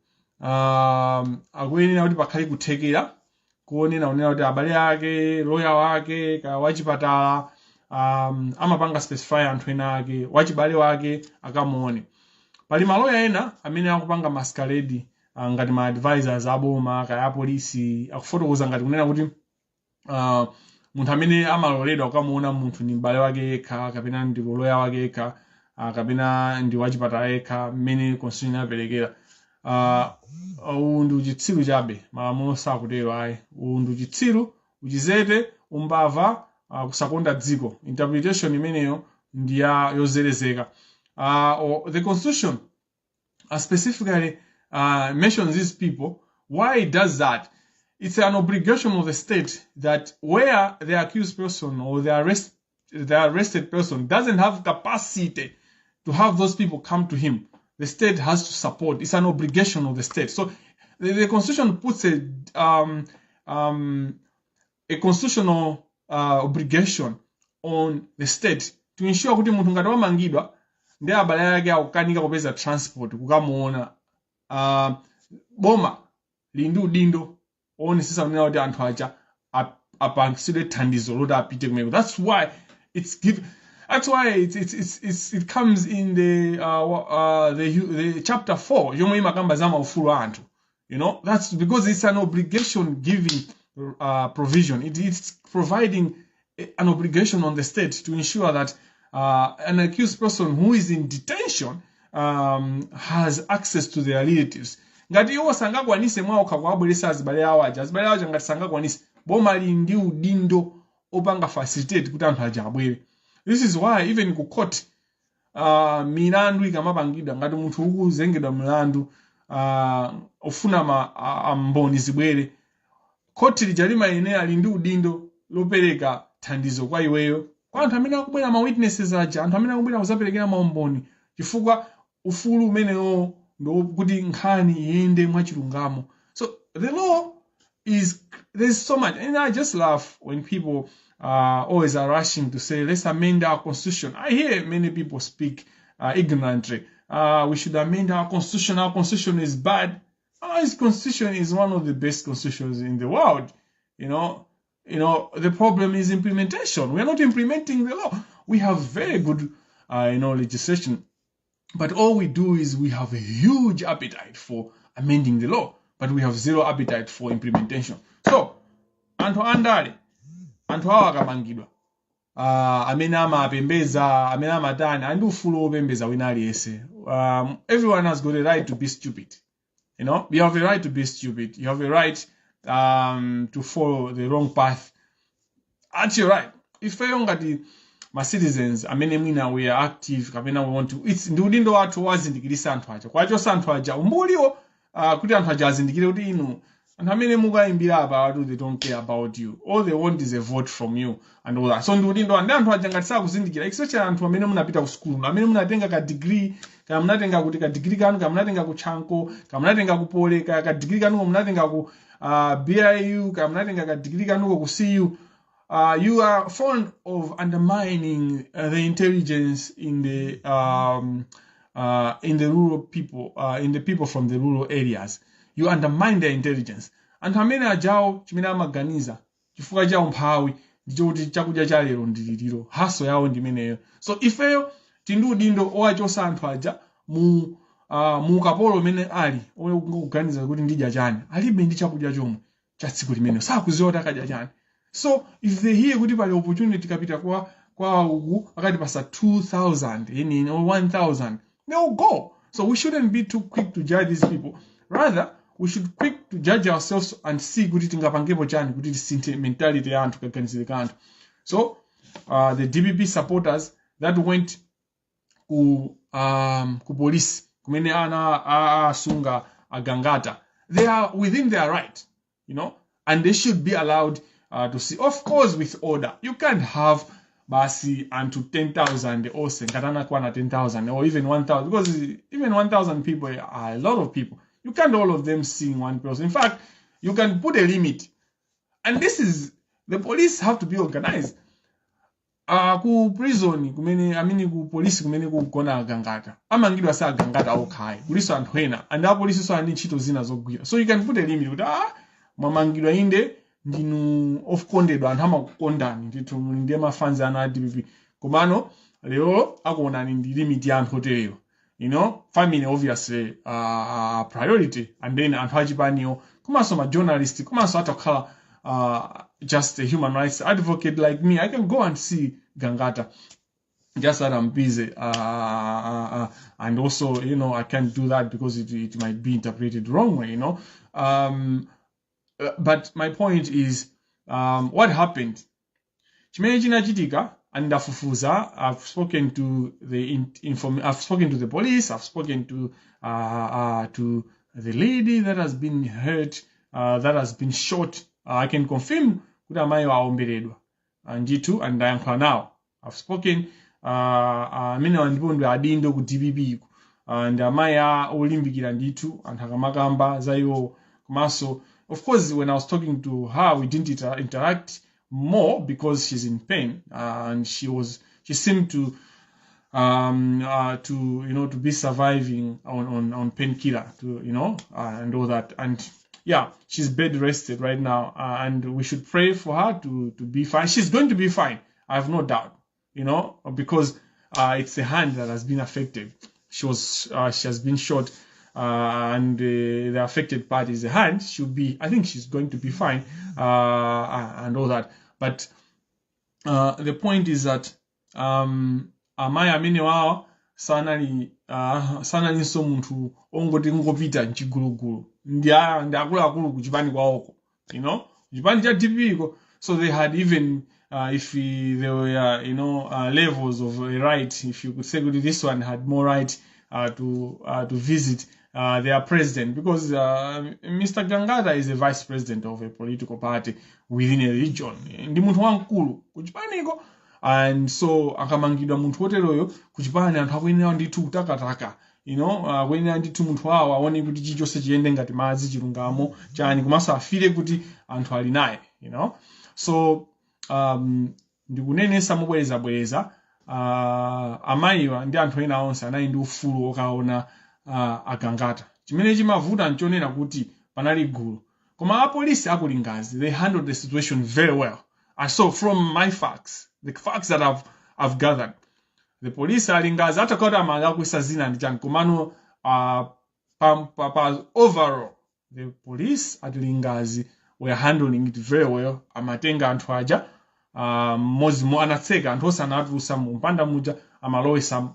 akuyenera kuti pakhale kuthekera kuonena kunena kuti abale ake, loya wake, kaya wachipatala, amapanga specify anthu ena ake, wachibale wake akamuone. Pali maloya ena amene akupanga masquerade ngati ma advisors aboma kaya apolisi, akufotokoza ngati kunena kuti Munthu amene amaloledwa kukamuona munthu ndi m'bale wake yekha, kapena ndi loya wake yekha, kapena ndi wachipatala yekha, mmene constitution inaperekera. Uwu ndi uchitsiru chabe. Malamulo sakutero ayi. Uwu ndi uchitsiru, uchizete, umbava, kusakonda dziko. Interpretation imeneyo ndi ya yozerezeka. Or the constitution specifically mentions these people. Why it does that? It's an obligation of the state that where the accused person or the arrested person doesn't have capacity to have those people come to him, the state has to support. It's an obligation of the state. So the constitution puts a constitutional obligation on the state to ensure kuti munthu ngati wamangidwa ndi abale ake akukanika kupeza transport kukamuona, boma lili ndi udindo oonetsetsa kunena kuti anthu aja apangitsidwe thandizo loti apite kumeko. That's why it comes in the chapter 4 yomwe imakamba za maufulu a anthu. That's because it's an obligation giving provision. It's providing an obligation on the state to ensure that an accused person who is in detention has access to their relatives. Ngati iwo sangakwanise mwaokha kuwabweretsa azibale awo aja, azibale awo aja ngati sangakwanise, boma lili ndi udindo opanga facilitate kuti anthu aja abwere. This is why even ku court, milandu ikamapangidwa, ngati munthu ukuzengedwa mlandu, ufuna ma amboni zibwere, khoti lija limayenera, ali ndi udindo lopereka thandizo kwa iweyo, kwa anthu amene akubwera, ma witnesses aja, anthu amene akubwera kuzaperekera maumboni, chifukwa ufulu umenewo ndikuti nkhani iyende mwachilungamo. So the law is, there's so much, and I just laugh when people always are rushing to say, "Let's amend our constitution." I hear many people speak ignorantly, "We should amend our constitution. Our constitution is bad." Our constitution is one of the best constitutions in the world. The problem is implementation. We are not implementing the law. We have very good legislation, but all we do is we have a huge appetite for amending the law, but we have zero appetite for implementation. So anthu andale, anthu awo akamangidwa, amene amapembeza, amene amatani, ali ndi ufulu wopembeza wina aliyense. Everyone has got a right to be stupid. You have a right to be stupid. You have a right to follow the wrong path. That's your right. Ifeyo ngati ma citizens amene mwina we are active kapena we want to, it's ndi udindo wathu wazindikirisa anthu aja, kwachosa anthu aja umbuliwo, kuti anthu aja azindikire kuti inu anthu amene mukayimbira apa atu, they don't care about you. All they want is a vote from you and all that. So ndi udindo ndi anthu aja ngati sakuzindikira, especially anthu amene munapita ku school, amene munatenga ka degree, kaya munatenga kuti ka degree kanu, kaya munatenga ku Chanco, kaya munatenga ku Poly, kaya ka degree kanuko munatenga ku BIU, kaya munatenga ka degree kanuko ku CU, you are fond of undermining the intelligence in the rural people, in the people from the rural areas. You undermine their intelligence. Anthu amene ajawo chimene amaganiza chifukwa cha umphawi ndichokuti chakudya cha lero ndililiro, haso yawo ndimeneyo. So ifeyo tili ndi udindo owachosa anthu aja mu ukapolo umene ali okuganiza kuti ndidya chani. Alibe ndi chakudya chomwe cha tsiku limeneyo, sakuziwa kuti akadya chani. So if they hear kuti pali opportunity, kapita kwa uku akatipasa 2000 yenini or 1000, they will go. So we shouldn't be too quick to judge these people. Rather, we should quick to judge ourselves and see kuti tingapangepo chani kuti tisinthe mentality ya anthu, kaganizire ka anthu. So the DPP supporters that went ku police kumene ana asunga agangata, they are within their right and they should be allowed to see, of course with order. You can't have basi anthu 10,000 onse, ngati anakwana 10,000 or even 1000, because even 1000 people are a lot of people. You can't all of them seeing one person. In fact, you can put a limit, and this is, the police have to be organized. Ku prison kumene amene ku polisi kumene kugona agangata, amangidwa si agangata okhayi, kuliso anthu ena, and apolisi so ali ndi ntchito zina zogwira. So you can put a limit kuti, ah, mwamangidwa, inde ndinu okondedwa, anthu amakukondani ndithu, muli ndiye mafans anu a DPP, komano lero akuonani ndi limit ya anthu otereyo. Family obviously priority, and then anthu achipaniwo, komanso ma journalist, komanso atakhala Just a human rights advocate like me, I can go and see Gangata. Just that I'm busy, and also, I can't do that because it might be interpreted wrongly. But my point is, what happened? Chimene chinachitika, ndafufuza. I've spoken to the police, I've spoken to the lady that has been hurt, that has been shot. I can confirm kuti amayi aomberedwa ndithu, and ndayankhula nawo. I've spoken amene ndipo ndi adindo ku DPP ku, ndi amayi olimbikira ndithu anthu akamakamba za iwo. Komanso, of course, when I was talking to her, we didn't interact more because she's in pain, and she seemed to to be surviving on painkiller to you know and all that. And yeah, she's bed rested right now, and we should pray for her to be fine. She's going to be fine, I have no doubt, because it's the hand that has been affected. She has been shot, and the affected part is the hand. She'll be I think she's going to be fine, and all that. But the point is that amayi amene wawa sanalinso munthu ongoti ngopita mchigulugulu, ndi akuluakulu kuchipani kwawoko, kuchipani cha DPP ko. So they had even if there were levels of a right, if you could say kuti this one had more right to visit their president, because Mr. Gangata is a vice president of a political party within a region, ndi munthu wamkulu kuchipaniko. And so akamangidwa munthu woteroyo kuchipani, anthu akuyenera ndithu kutakataka, akuyenera ndithu munthu wawo aone kuti chilichonse chiyende ngati madzi, chilungamo chani, komanso afile kuti anthu ali naye. So ndikunenesa mobwerezabwereza, amayiwa ndi anthu ena onse anali ndi ufulu okaona aGangata. Chimene chimavuta nchonena kuti panali gulu, koma apolisi aku Lingadzi, they handled the situation very well. And so from my facts, the facts that I've gathered, the police a Lingadzi atakati amalakwisa zina ndi chani, komano pa overall, the police at Lingadzi were handling it very well. Amatenga anthu aja mmodzi anatseka anthu onse, anatulusa mu mpanda muja, amalowesa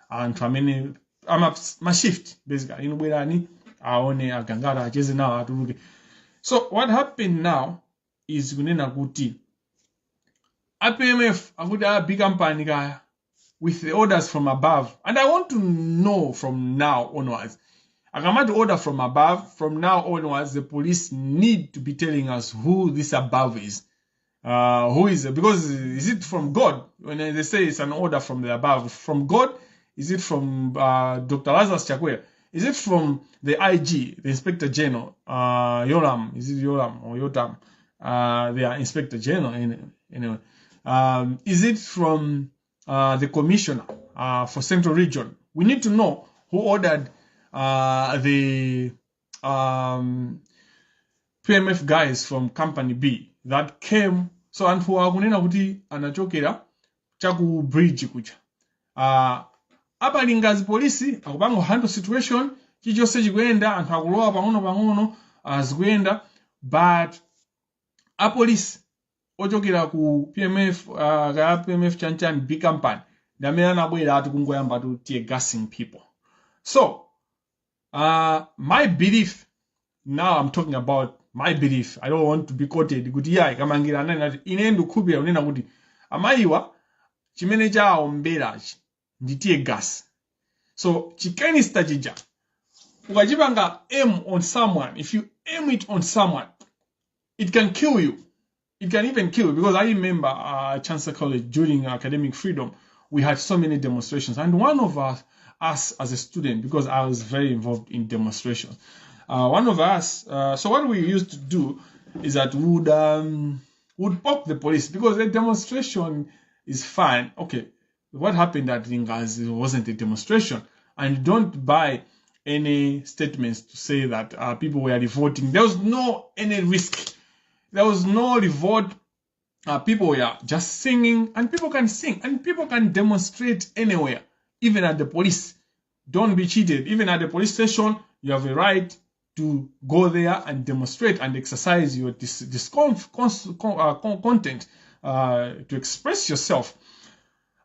anthu amene ama ma shift basically, inu bwerani aone aGangata, acheze nawo, atuluke. So what happened now is kunena kuti a PMF akuti a big company kaya with the orders from above. And I want to know, from now onwards, akamati order from above, from now onwards the police need to be telling us who this above is, who is, because is it from God? When they say it's an order from the above, from God, is it from Dr. Lazarus Chakwera? Is it from the IG, the Inspector General, Yoram? Is it Yoram or Yotam? They are Inspector General anyway. Is it from the commissioner for Central Region? We need to know who ordered the PMF guys from Company B that came. So anthu akunena kuti anachokera chaku bridge kucha. Apa Lingadzi polisi akupanga handle situation, chilichonse chikuyenda, anthu akulowa pang'ono pang'ono, zikuyenda, but apolisi ochokera ku PMF, kaya PMF chanchani, B company, ndi amene anabwera ati kungoyamba to tear gassing people. So my belief now, I'm talking about my belief, I don't want to be quoted kuti iyayi Kamangira anani ati. Ine ndikukhulupirira kunena kuti amayiwa chimene chawomberachi ndi tear gas. So chi canister chija ukachipanga aim on someone, if you aim it on someone, it can kill you. It can even kill you, because I remember Chancellor College during academic freedom, we had so many demonstrations, and one of us as a student, because I was very involved in demonstrations, one of us, so what we used to do is that we would poke the police, because a demonstration is fine. Okay, what happened at Lingadzi wasn't a demonstration, and don't buy any statements to say that people were revolting. There was no any risk. There was no revolt. People were just singing, and people can sing, and people can demonstrate anywhere, even at the police. Don't be cheated. Even at the police station, you have a right. to go there and demonstrate and exercise your content to express yourself.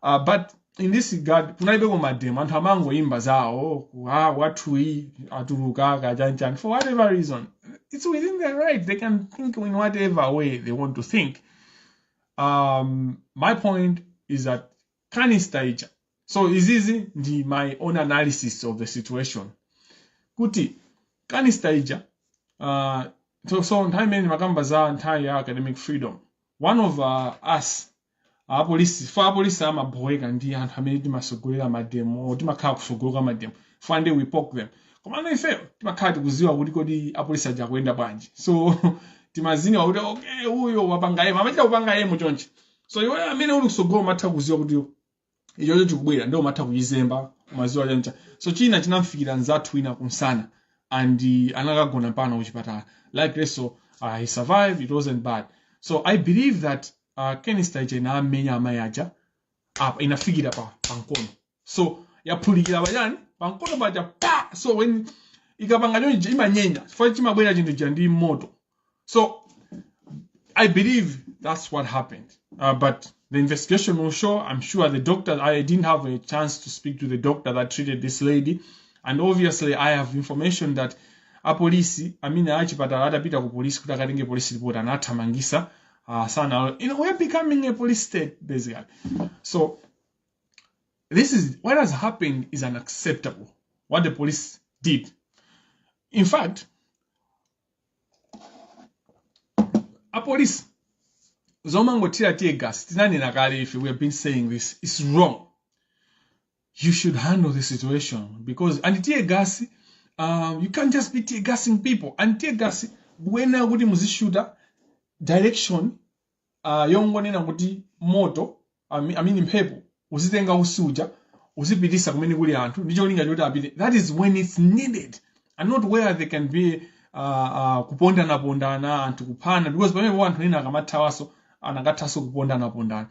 But in this regard, kunalibeko mademo, anthu amangoimba zawo, ah, wathuyi atuluka kachanchani, for whatever reason. It's within their right. They can think in whatever way they want to think. My point is that canister ija, so izizi ndi my own analysis of the situation, kuti canister ija, so nthawi imene makamba za nthawi ya academic freedom, one of us apolisi, fo apolisi amabhoweka ndi anthu amene timasogolera mademo, timakhala kusogolo kwa mademo, fande we poke them. Komano ifeyo timakhala tikuziwa kuti kodi apolisi aja akuyenda bwanji, so timaziwa kuti okay, uyo wapanga aim, amachita kupanga aim chonchi. So iwe amene uli kusogolo umatha kuziwa kuti ichocho chikubwera, ndio umatha kuchizemba, umaziwa chancha. So china chinamfikira nzathu wina kumsana and anakagona pano kuchipatala. Like so he survived, it wasn't bad. So I believe that canister ija inamenya amayi aja apa, inafikira pa pamkono, so yaphulikira pachani, pamkono paja pa. So when ikapanga chonchi imanyenya chifukwa chimabwera chinthu cha ndi moto. So I believe that's what happened. But the investigation will show. I'm sure the doctor, I didn't have a chance to speak to the doctor that treated this lady. And obviously, I have information that apolisi, I mean, achipatala atapita ku police kuti akatenge police report, anathamangisa sana. We're becoming a police state, basically. So this is what has happened is unacceptable. What the police did. In fact, apolisi zomangothira tear gas, tinanena kale ife, we have been saying this is wrong. You should handle the situation because, and tear gas, you can't just be tear gassing people. And tear gas, bwena kuti muzishuta direction yongonena kuti moto, I mean mphepo uzitenga usuja uzipitisa kumene kuli anthu ndi cholinga choti apite. That is when it's needed and not where they can be kupondana-pondana, anthu kuphana, because pamenepo anthu ena akamathawaso anakathaso kupondana-pondana.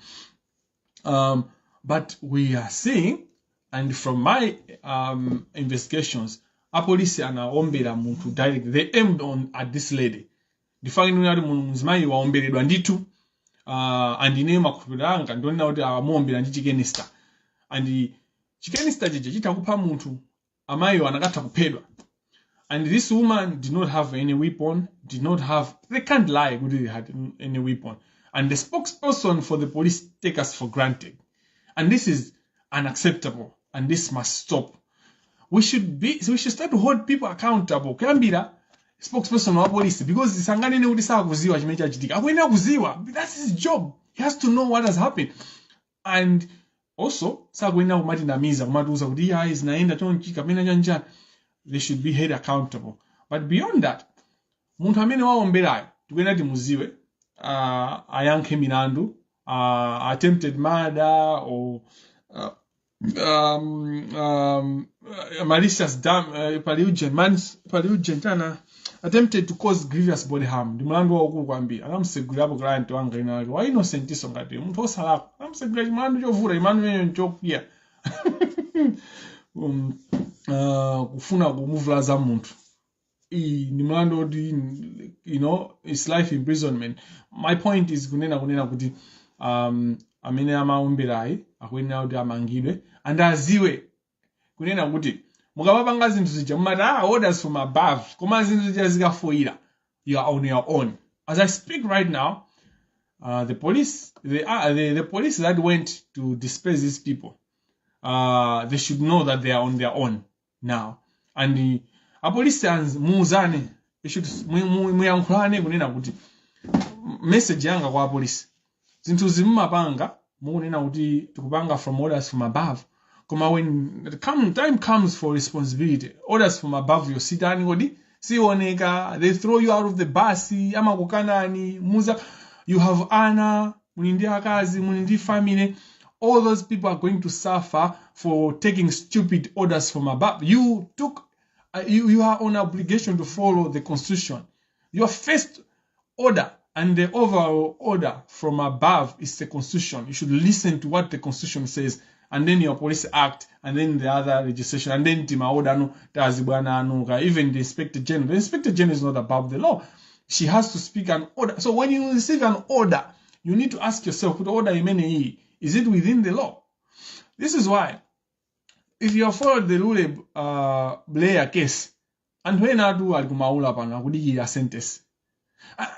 But we are seeing, and from my investigations, apolisi anaombera munthu direct. They aimed on at this lady. Ndifake kuti mzimayi waomberedwa ndithu, and ineyo makhulupiriro anga ndionena kuti amuombera ndi chicanister, and chicanister chija chitha kupha munthu. Amayiwo anakatha kuphedwa. And this woman did not have any weapon, did not have, they can't lie kuti they had any weapon. And the spokesperson for the police take us for granted, and this is unacceptable and this must stop. We should start to hold people accountable, kuyambira spokesperson wa police, because sanganene kuti sakuziwa chimene chachitika. Akuyenera kuziwa. That's his job. He has to know what has happened. And also sakuyenera kumatinamiza, kumatiuza kuti iye ayi, zinaenda chonchi kapena chanjani. They should be held accountable. But beyond that, munthu amene waomberayo tikuyenera timuziwe, ayankhe milandu, attempted murder or malicious paliugen paliugen tana attempted to cause grievous body harm. Ndi mlandu waukulu kwambiri. Anamusegulirapo client wanga ina wake wa innocent iso ngati munthu osalakwa, anamusegulira chimlandu chovuta, chimlandu imeneyo nchokwiya, kufuna kumuvulaza munthu. Iyi ndi mlandu woti it's life imprisonment. My point is kunena kuti amene amaomberayi akuyenera kuti amangidwe and aziwe kunena kuti mukamapanga zinthu zija mumati, "Ah, orders from above," koma zinthu zija zikafoira, you are on your own. As I speak right now, the police that went to disperse these people, they should know that they are on their own now. And apolisi muuzane, they should muyankhulane kunena kuti message yanga kwa apolisi, zinthu zimumapanga mukunena kuti tikupanga from orders from above, koma when the time comes for responsibility, orders from above yositani kodi sioneka. They throw you out of the bus, amakukanani muza. You have ana, muli ndi akazi, muli ndi family. All those people are going to suffer for taking stupid orders from above. You took you are on obligation to follow the constitution. Your first order and the overall order from above is the constitution. You should listen to what the constitution says. And then your Police Act, and then the other legislation, and then tima order anu tazibwana anuka. Even the Inspector General, the Inspector General is not above the law. She has to speak an order. So when you receive an order, you need to ask yourself, kuti order imeneyi, is it within the law? This is why if you have followed the Lule Blair case, anthu ena atu ali kumaula pano akudikira sentence.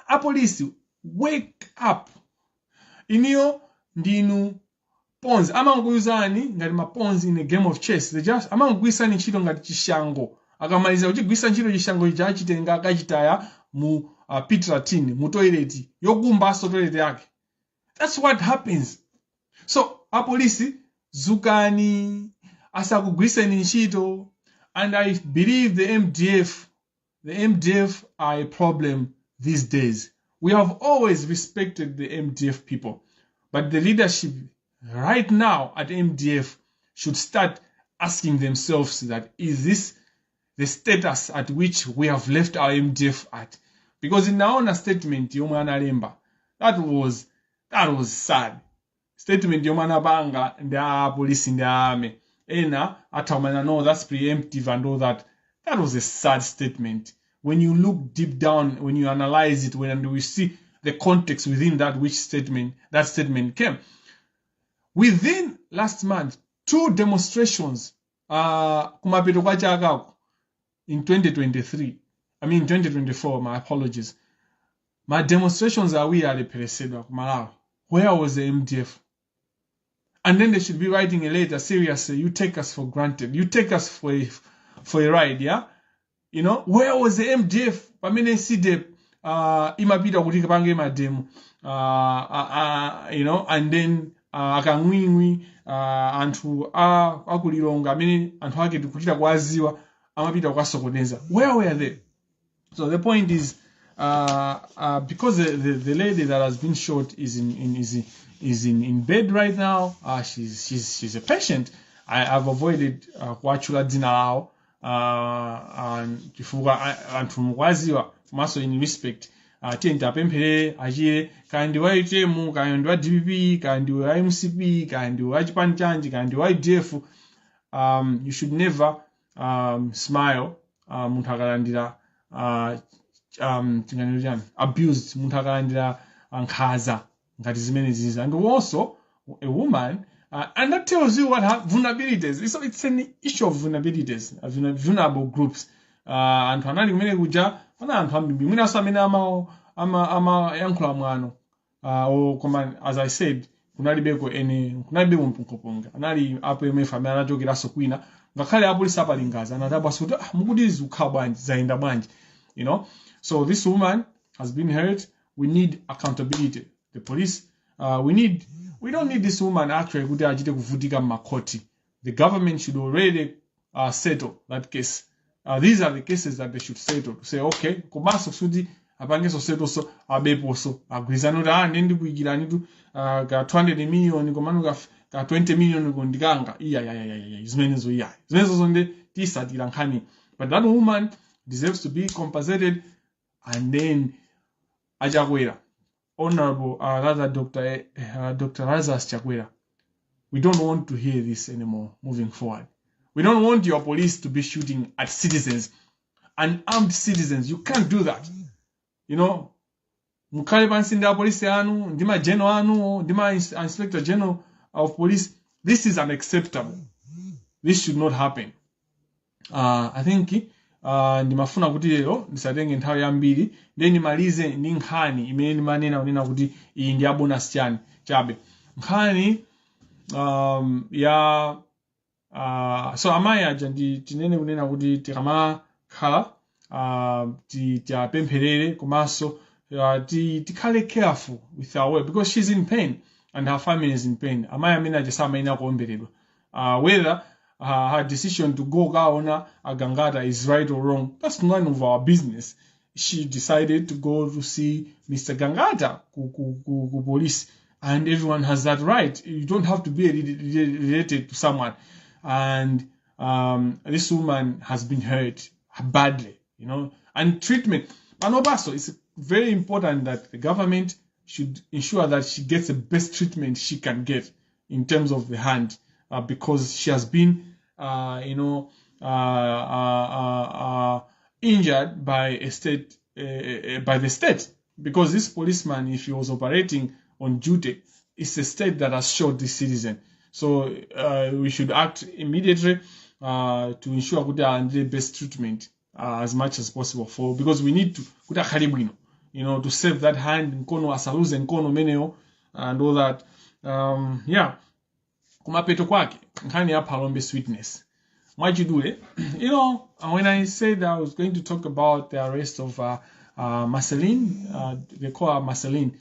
Apolisi, wake up. Iniyo ndinu pawns, amangokuyuzani ngati ma pawns in a game of chess. They just amangogwirisani ntchito ngati chishango. Akamaliza kuchigwirisa ntchito chishango ichi, achitenga akachitaya mu pit latrine, mu toilet yokumbanso toilet yake. That's what happens. So apolisi, zukani, asakugwiriseni ntchito. And I believe the MDF are a problem these days. We have always respected the MDF people, but the leadership right now at MDF should start asking themselves that, is this the status at which we have left our MDF at? Because in our own statement yomwe analemba, that was sad statement yomwe anapanga ndi apolisi ndi army ena athaumana. No, that's preemptive and all that. That was a sad statement when you look deep down, when you analyze it, when we see the context within that which statement that statement came within. Last month, two demonstrations, kumapeto kwa chakako in 2023, I mean 2024, my apologies, ma demonstrations awiri alepheresedwa ku Malawi. Where was the MDF? And then they should be writing a letter. Seriously, you take us for granted. You take us for a ride, yeah. Where was the MDF pamene CDEDI imapita kuti ipange ma demo, and then akang'wing'wi, anthu akulilonga amene anthu ake tikuchita kuwaziwa amapita kukasokoneza? Where were they? So the point is, because the lady that has been shot is in bed right now. She's a patient. I have avoided kuwatchula dzina lawo chifukwa anthu mukuwaziwa, komanso in respect. Tiye tiapempherere achire. Kaya ndi wa UTM, kaya ndi wa DPP, kaya ndi wa MCP, kaya ndi wa chipani chanji, kaya ndi wa UDF, you should never smile munthu akalandira tinganene chani, abused, munthu akalandira nkhaza ngati zimene zizi. And also a woman, and that tells you what vulnerabilities. It's an issue of vulnerabilities, vulnerable groups. Anthu anali kumene kuja pana anthu ambiri mwinanso amene amayankhula mwano, koma as I said, kunalibeko ene, kunalibeko mpungwepungwe. Anali apo MF amene anachokeranso kwina. Ngakhale apolisi apalingaza anadabwanso kuti, ah, mukuti zikukhala bwanji, zayenda bwanji? So this woman has been hurt. We need accountability. The police, we don't need this woman actually kuti achite kuvutika mmakhoti. The government should already settle that case. These are the cases that they should settle, to say okay, komanso kuti apangenso settle, so abeponso agwirizane kuti, ah, ndiye ndikuyikiranitu ka 200 million, komano ka 20 million kondikanga. Iya, iya, iya, iya, zimenezo, iya, zimenezo ndi tisatira nkhani. But that woman deserves to be compensated. And then Achakwera, Honorable, rather Dr. Lazarus Chakwera, we don't want to hear this anymore moving forward. We don't want your police to be shooting at citizens, unarmed citizens. You can't do that. Mukhale pansi ndi apolisi anu, ndi ma general anu, ndi ma inspector general of police. This is unacceptable. This should not happen. I think ndimafuna kuti lero ndisatenge nthawi yambiri, ndiye ndimalize ndi nkhani imene ndimanena kunena kuti iyi ndi ya bonus chani chabe, nkhani ya so amayi aja ndi tinene kunena kuti tikamakhala tiapempherere, komanso tikhale careful with our way, because she's in pain and her family is in pain. Amayi amene aja samayenera kuomberedwa. Whether her decision to go kaona Agangata is right or wrong, that's none of our business. She decided to go to see Mr. Gangata ku police, and everyone has that right. You don't have to be related to someone. And this woman has been hurt badly. And treatment panopaso, it's very important that the government should ensure that she gets the best treatment she can get in terms of the hand. because she has been injured by a state by the state, because this policeman, if he was operating on duty, it's the state that has shot this citizen. So we should act immediately to ensure kuti alandire best treatment as much as possible, for because we need to kuti akhale bwino, to save that hand, mkono, asaluze mkono umenewo and all that. Yeah, kumapeto kwake, nkhani ya Phalombe Sweetness, mwachidule, when I said I was going to talk about the arrest of Marceline, they call her Marceline,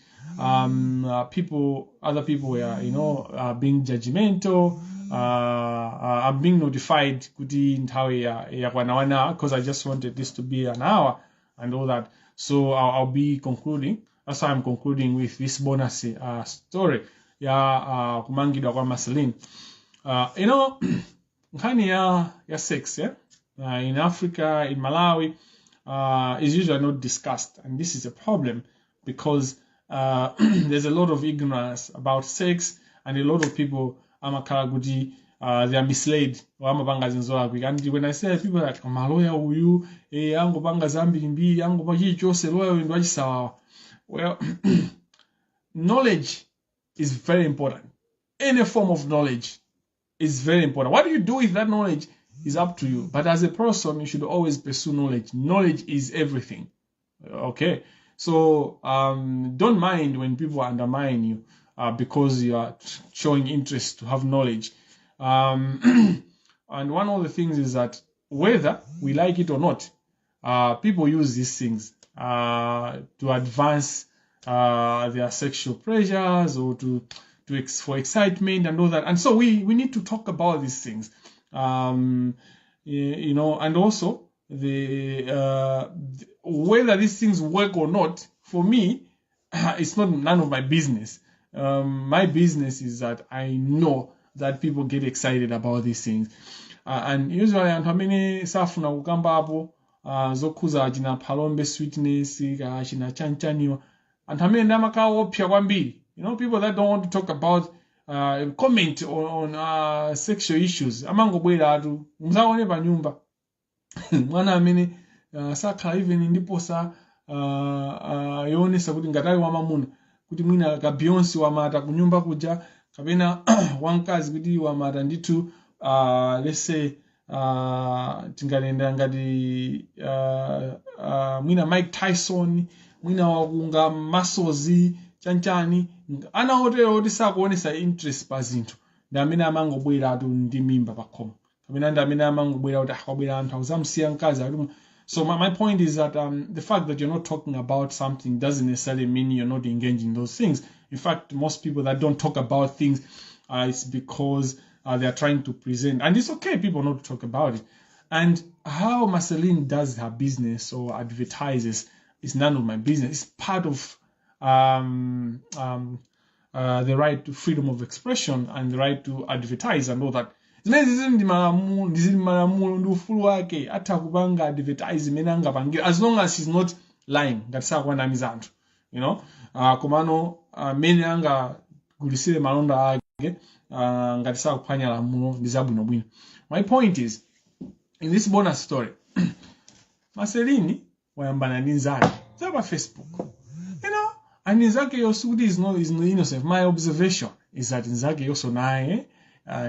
people other people were being judgmental. I'm being notified kuti nthawi yakwana 1 hour, because I just wanted this to be an hour and all that. So I'll be concluding. That's why I'm concluding with this bonus story ya kumangidwa kwa Marceline. Nkhani ya sex, yeah? In Africa, in Malawi, is usually not discussed, and this is a problem because there's a lot of ignorance about sex, and a lot of people amakhala kuti they are misled or amapanga zinthu zolakwika. And when I say people, like, maloya uyu, angopanga zambirimbiri, angopa chilichonse, loya uyu ndi wachisawawa. Well, knowledge is very important. Any form of knowledge is very important. What do you do with that knowledge is up to you. But as a person, you should always pursue knowledge. Knowledge is everything. Okay. So don't mind when people undermine you because you are showing interest to have knowledge. And one of the things is that whether we like it or not, people use these things to advance their sexual pleasures or for excitement and all that. And so we need to talk about these things, and also whether these things work or not. For me, it's not none of my business. My business is that I know that people get excited about these things. And usually anthu amene safuna kukambapo zokhuza achina Phalombe Sweetness, achina chanchaniwa, anthu amene ndi amakhala opsa kwambiri, people that don't want to talk about, comment on sexual issues, amangobwera atu musaone pa nyumba mwana amene sakhala even ndiposa yoonesa kuti ngati ali wamamuna, kuti mwina ka Beyonce wamata kunyumba kuja, kapena wamkazi kuti wamata ndithu, let's say, tinganena ngati mwina Mike Tyson, mwina wakunga masozi chanchani, ana otero oti sakuonesa interest pa zinthu ndi amene amangobwera atu ndi mimba pakhomo, kapena ndi amene amangobwera kuti akwabwera anthu akuzamusiya mkazi akuti. So my point is that the fact that you're not talking about something doesn't necessarily mean you're not engaged in those things. In fact, most people that don't talk about things, it's because they are trying to present, and it's okay people not to talk about it. And how Marceline does her business or advertises is none of my business. It's part of the right to freedom of expression and the right to advertise and all that. Zimene zili ndi malamulo, zili malamulo, ndi ufulu wake, atha kupanga advertise imene angapangire as long as she's not lying, ngati sakuwanamiza anthu. Komano amene angagulisire malonda ake, ngati sakuphwanya lamulo, ndi zabwinobwino. My point is, in this bonus story, Marceline wayambana ndi nzake za pa Facebook, and nzake yonso kuti is not innocent. My observation is that nzake yonso naye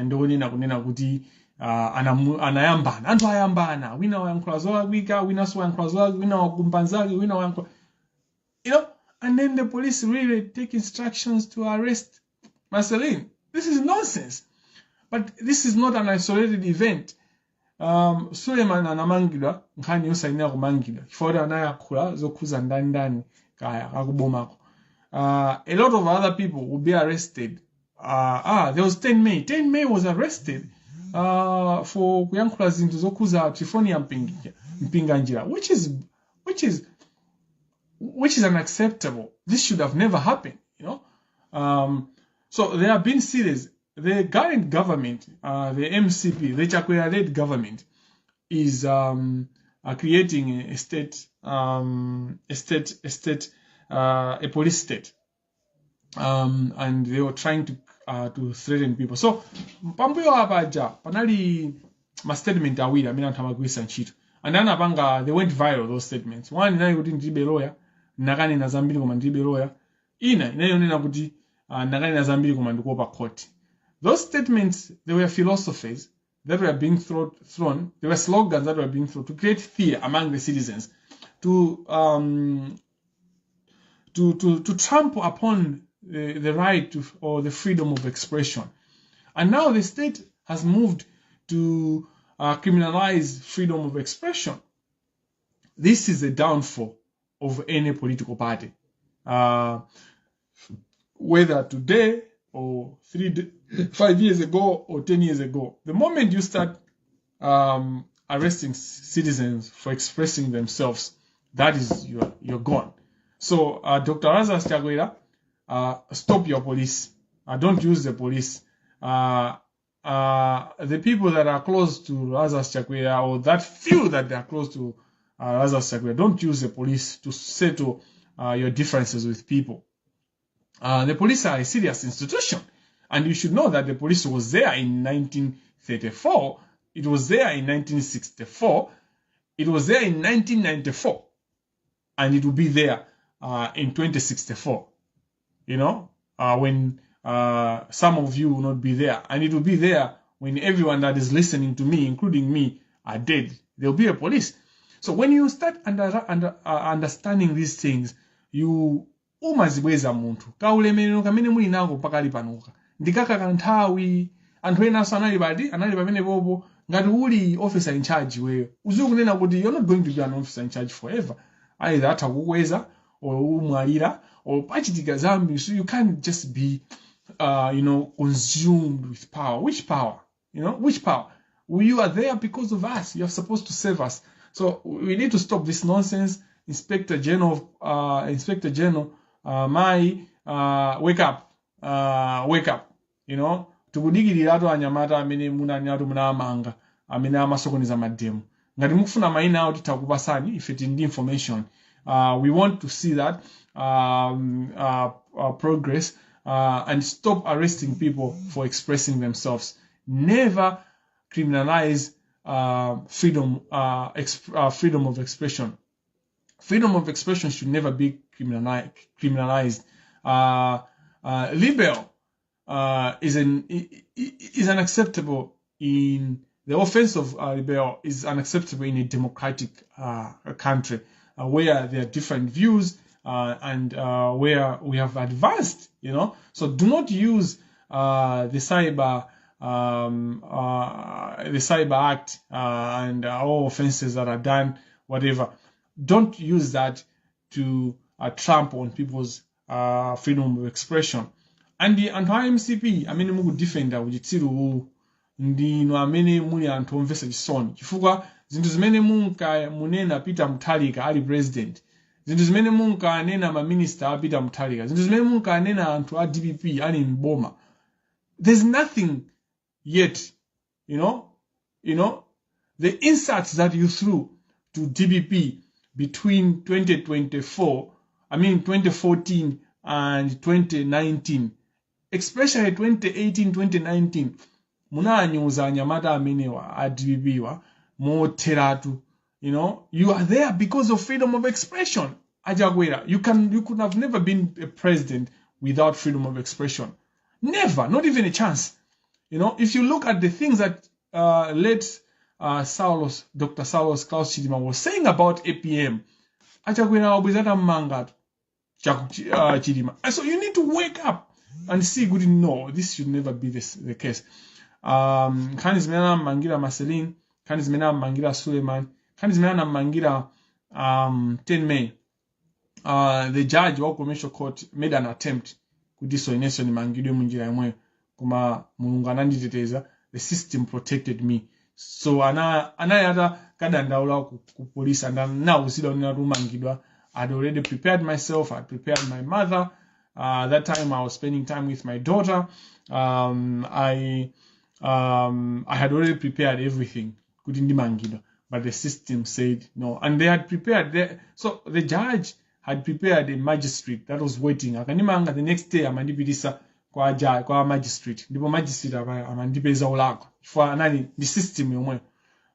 ndikunena kunena kuti anayambana, anthu ayambana, wina wayankhula zolakwika, winanso wayankhula zolakwika, wina wakumba nzake, wina wayankhula, and then the police really take instructions to arrest Marceline. This is nonsense. But this is not an isolated event. Suleiman anamangidwa nkhani yosayenera kumangidwa chifukwa kuti anayankhula zokhuza ndani kaya akubomako. A lot of other people will be arrested. There was 10 May. 10 May was arrested for kuyankhula zinthu zokhuza Trifonia Mpinganjira, which is unacceptable. This should have never happened. So there have been series. The current government, the MCP, the Chakwera-led government, is creating a state, a state, a state, a police state. And they were trying to threaten people. So pambuyo apaja panali ma statement awiri amene anthu amagwiritsa ntchito and anapanga, they went viral, those statements. One inali kuti, "Ndilibe lawyer, nakanena zambiri koma ndilibe lawyer." Ina inayonena kuti, "Nakanena zambiri koma ndikuopa court." Those statements, they were philosophies that were being thrown. They were slogans that were being thrown to create fear among the citizens, to trample upon the right to, or the freedom of expression. And now the state has moved to criminalize freedom of expression. This is a downfall of any political party. Whether today or 5 years ago or 10 years ago, the moment you start arresting citizens for expressing themselves, that is, you're gone. So, Dr. Lazarus Chakwera, stop your police. Don't use the police. The people that are close to Lazarus Chakwera or that feel that they are close to Lazarus Chakwera, don't use the police to settle your differences with people. The police are a serious institution. And you should know that the police was there in 1934. It was there in 1964. It was there in 1994. And it will be there in 2064. When some of you will not be there. And it will be there when everyone that is listening to me, including me, are dead. There'll be a police. So when you start understanding these things, you umazibweza munthu kaulemerero kamene muli nako pakali panoka ndikaka kanthawi. Anthu enanso anali pati, anali pamene popo. Ngati uli officer in charge iweyo, uziwe kunena kuti you're not going to be an officer in charge forever. Either atha kukweza or umwalira or pachitika zambiri. So you can't just be consumed with power. Which power? Which power? You are there because of us. You are supposed to save us. So we need to stop this nonsense. Inspector General, Inspector General, mai, wake up, wake up. Tikudikiliratu anyamata amene munani munamanga amene amasokoneza mademo. Ngati mukufuna mayina awo, titha kupasani ife, tili ndi information. We want to see that progress and stop arresting people for expressing themselves. Never criminalize freedom of expression. Freedom of expression should never be criminalized. Libel is unacceptable in the offense of libel is unacceptable in a democratic country where there are different views and where we have advanced. So do not use the cyber act and all offenses that are done, whatever. Don't use that to trample on people's freedom of expression. And anthu a MCP amene mukudefenda uchitsiru uwu, ndinu amene muli anthu omvetsa chisoni, chifukwa zinthu zimene munka munena Peter Mutharika ali president, zinthu zimene munkanena maminista a Peter Mutharika, zinthu zimene munkanena anthu a DPP ali mboma, there's nothing yet. The insults that you threw to DPP between 2024, I mean 2014 and 2019, especially 2018, 2019, munanyoza anyamata amenewa a DPP wa motheratu. You are there because of freedom of expression. Achakwera, you could have never been a president without freedom of expression. Never, not even a chance. If you look at the things that late Saulos, Dr. Saulos Klaus Chilima was saying about APM, Achakwera wabweza atamangatu Chilima. And so you need to wake up and see, good, no, this should never be the case. Nkhani zimene anamangira Marceline, nkhani zimene anamangira Suleiman, nkhani zimene anamangira 10 May, the judge wa commercial court made an attempt kuti so inenso ndimangidwe munjira yomweyo, koma Mulungu ananditeteza. The system protected me. So ana anali atakadandaula ku police and anawuzidwa kunena kuti umangidwa. I'd already prepared myself. I'd prepared my mother. That time I was spending time with my daughter. I had already prepared everything kuti ndimangidwa, but the system said no, and they had prepared so the judge had had prepared a magistrate that was waiting. Akandimanga, the next day amandipitisa kwa ja kwa magistrate, ndipo magistrate amandipeza olakwa chifukwa anali ndi system yomweyo.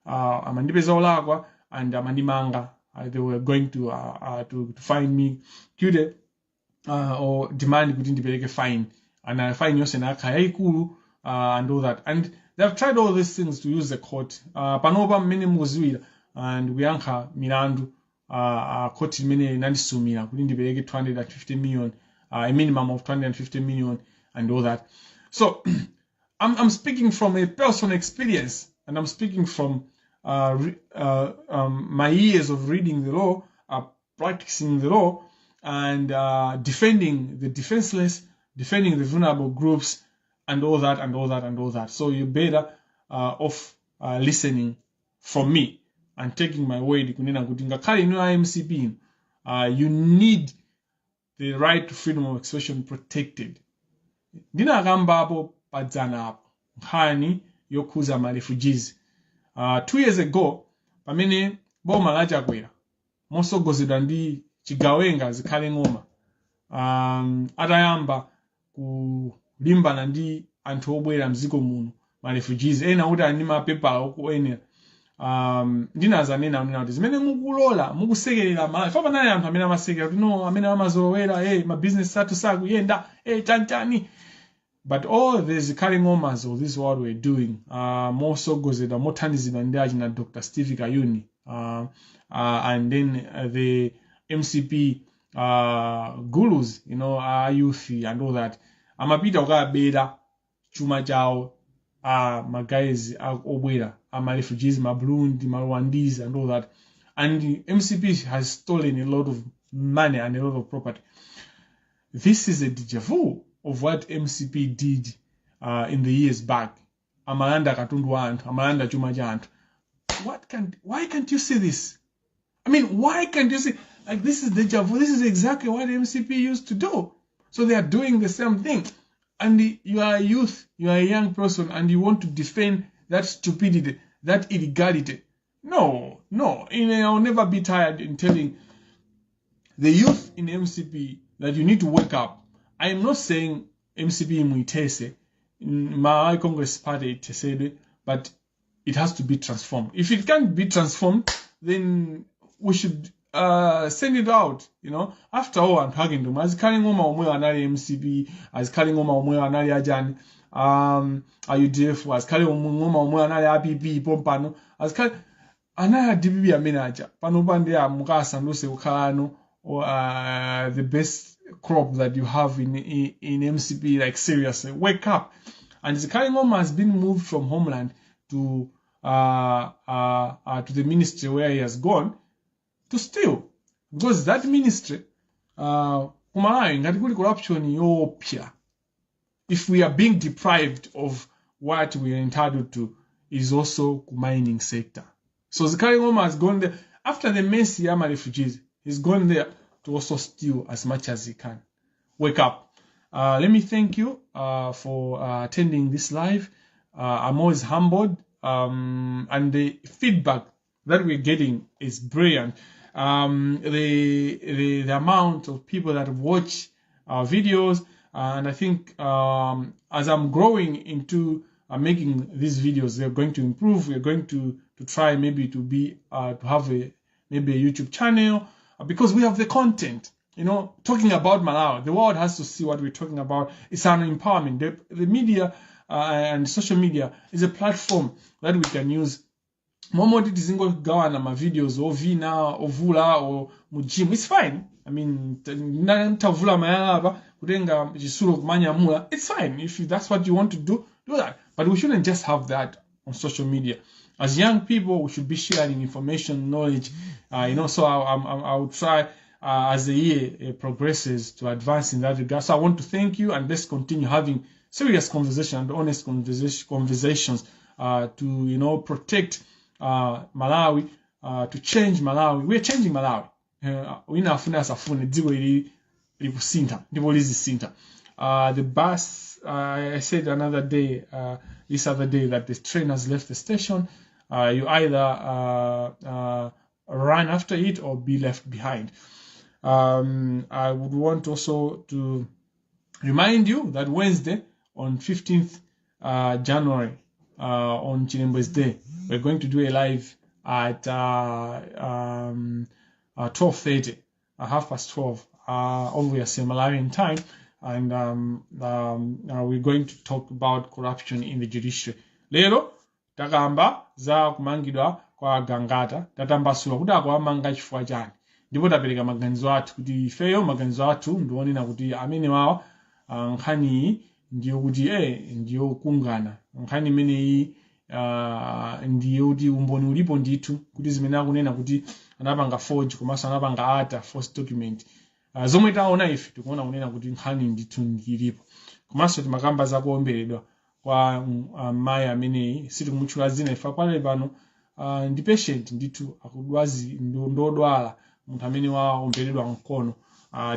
Amandipeza olakwa and amandimanga. They were going to find me guilty or demand kuti ndipereke fine, and fine yonse nakhala yayikulu and all that. And they have tried all these things to use the court. Panopa mmene mukuziwira and kuyankha milandu, court imene inandisumira kuti ndipereke 250 million, a minimum of 250 million and all that. So I'm speaking from a personal experience, and I'm speaking from my years of reading the law, practicing the law, and defending the defenseless, defending the vulnerable groups, and all that, and all that, and all that. So you're better off listening from me and taking my word kunena kuti ngakhale inu a MCP, you need the right to freedom of expression protected. Ndinakambapo padzana apo nkhani yokhuza ma refugees. 2 years ago, pamene boma la Chakwera mosogozedwa ndi chigawenga Zikhale Ng'oma atayamba kulimbana ndi anthu obwera mdziko muno, ma refugees ena kuti ali ndi mapepala okuyenera, ndinazanena kunena kuti zimene mukulola mukusekerera Malawi fa panali anthu amene amasekera kuti no, amene amazolowera, hey, mabizinesi athu sakuyenda, hey, chanchani. But all the Zikhale Ng'omas of this world were doing, mosogozedwa, mothandizidwa ndi achina Dr Steve Kayuni and then the MCP gurus, our youth and all that, amapita kukabera chuma chawo ma guys obwera, ama refugees, ma Burundi, ma Rwandese and all that. And the MCP has stolen a lot of money and a lot of property. This is a deja vu of what MCP did in the years back. Amalanda katundu wa anthu, amalanda chuma cha anthu. What can why can't you see this? I mean, why can't you see, like, this is deja vu? This is exactly what MCP used to do. So they are doing the same thing. And you are a youth, you are a young person, and you want to defend that stupidity, that illegality. No. I'll never be tired in telling the youth in MCP that you need to wake up. I am not saying MCP muithetse, Malawi Congress Party itesedwe, but it has to be transformed. If it can't be transformed, then we should send it out. After all, anthu ake ndomwe a Zikhale Ng'oma omweyo anali MCP, a Zikhale Ng'oma omweyo anali achani, a UDF, a Zikhale Ng'oma omweyo anali a PP pompano, a Zikhale anali a DPP amene aja panopa ndi mukasanduse kukhalano the best crop that you have in MCP. Like, seriously, wake up. And Zikhale Ng'oma has been moved from Homeland to the ministry where he has gone to steal, because that ministry, kumalawi ngati kuli corruption yoopsa, if we are being deprived of what we are entitled to, is also ku mining sector. So Zikhale Ng'oma has gone there after the mess ya ma refugees. He's gone there to also steal as much as he can. Wake up. Let me thank you for attending this live. I'm always humbled, and the feedback that we're getting is brilliant. The amount of people that watch our videos, and I think as I'm growing into making these videos, they're going to improve. We're going to try maybe to have a maybe a YouTube channel because we have the content. Talking about Malawi, the world has to see what we're talking about. It's an empowerment. The media and social media is a platform that we can use momoti tizingogawana ma videos ovina, ovula or mu gym. It's fine. I mean, ntavula mayala apa, kutenga chisulo kumanyamula, it's fine. If that's what you want to do, do that. But we shouldn't just have that on social media. As young people, we should be sharing information, knowledge. So I will try as the year progresses to advance in that regard. So I want to thank you, and let's continue having serious conversation and honest conversations to protect Malawi, to change Malawi. We're changing Malawi. Wina afune asafune, dziko ili likusintha ndipo lizisintha. The bus, I said another day, this other day, that the train has left the station. You either run after it or be left behind. I would want also to remind you that Wednesday on 15th January, on Chilembwe's Day, we're going to do a live at 12:30, half past 12, obviously Malawian time, and we're going to talk about corruption in the judiciary. Lero takamba za kumangidwa kwa Gangata, tatambasula kuti akuwamanga chifukwa chani, ndipo tapereka maganizo athu kuti ifeyo maganizo athu ndionena kuti amene wawa nkhaniyi ndiyo kuti ndiyo kungana nkhani imeneyi, ndiyo kuti umboni ulipo ndithu kuti zimene akunena kuti anapanga forge komanso anapanga alter false document, zomwe taona ife tikuona kunena kuti nkhani ndithu ndilipo. Komanso timakamba za kuomberedwa kwa mayi ameneyi, sitikumutchula zina ife pale pano, ndi patient ndithu, akudwazi, ndodwala munthu amene waomberedwa mkono.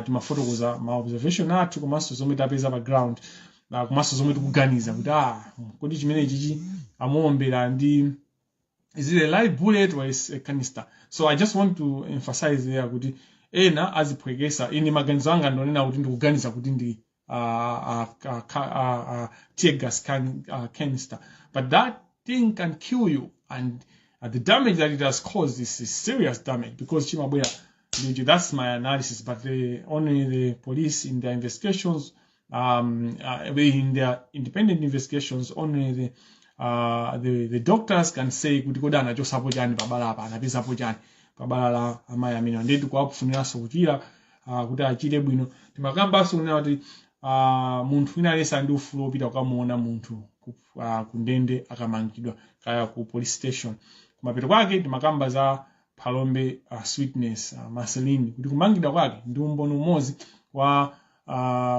Timafotokoza ma observation athu komanso zomwe tapeza pa ground, komanso zomwe tikuganiza kuti kodi chimene chichi amuombera ndi, is it a live bullet or is a canister? So I just want to emphasize there kuti ena aziphwekesa, ine maganizo anga ndonena kuti ndikuganiza kuti ndi tear gas canister, but that thing can kill you, and the damage that it has caused is serious damage because chimabwera ndikuti, that's my analysis, but only the police in their investigations, in their independent investigations, only the doctors can say kuti kodi anachosapo chani pabala apa, anapezapo chani pabala la amayi amene. Ndiye tikuwafuniranso kuchira, kuti achire bwino. Timakambanso kunena kuti munthu wina aliyense ali ndi ufulu wopita kukamuona munthu ku ndende akamangidwa, kaya ku police station. Kumapeto kwake timakamba za Phalombe Sweetness, Marceline, kuti kumangidwa kwake ndi umboni umodzi wa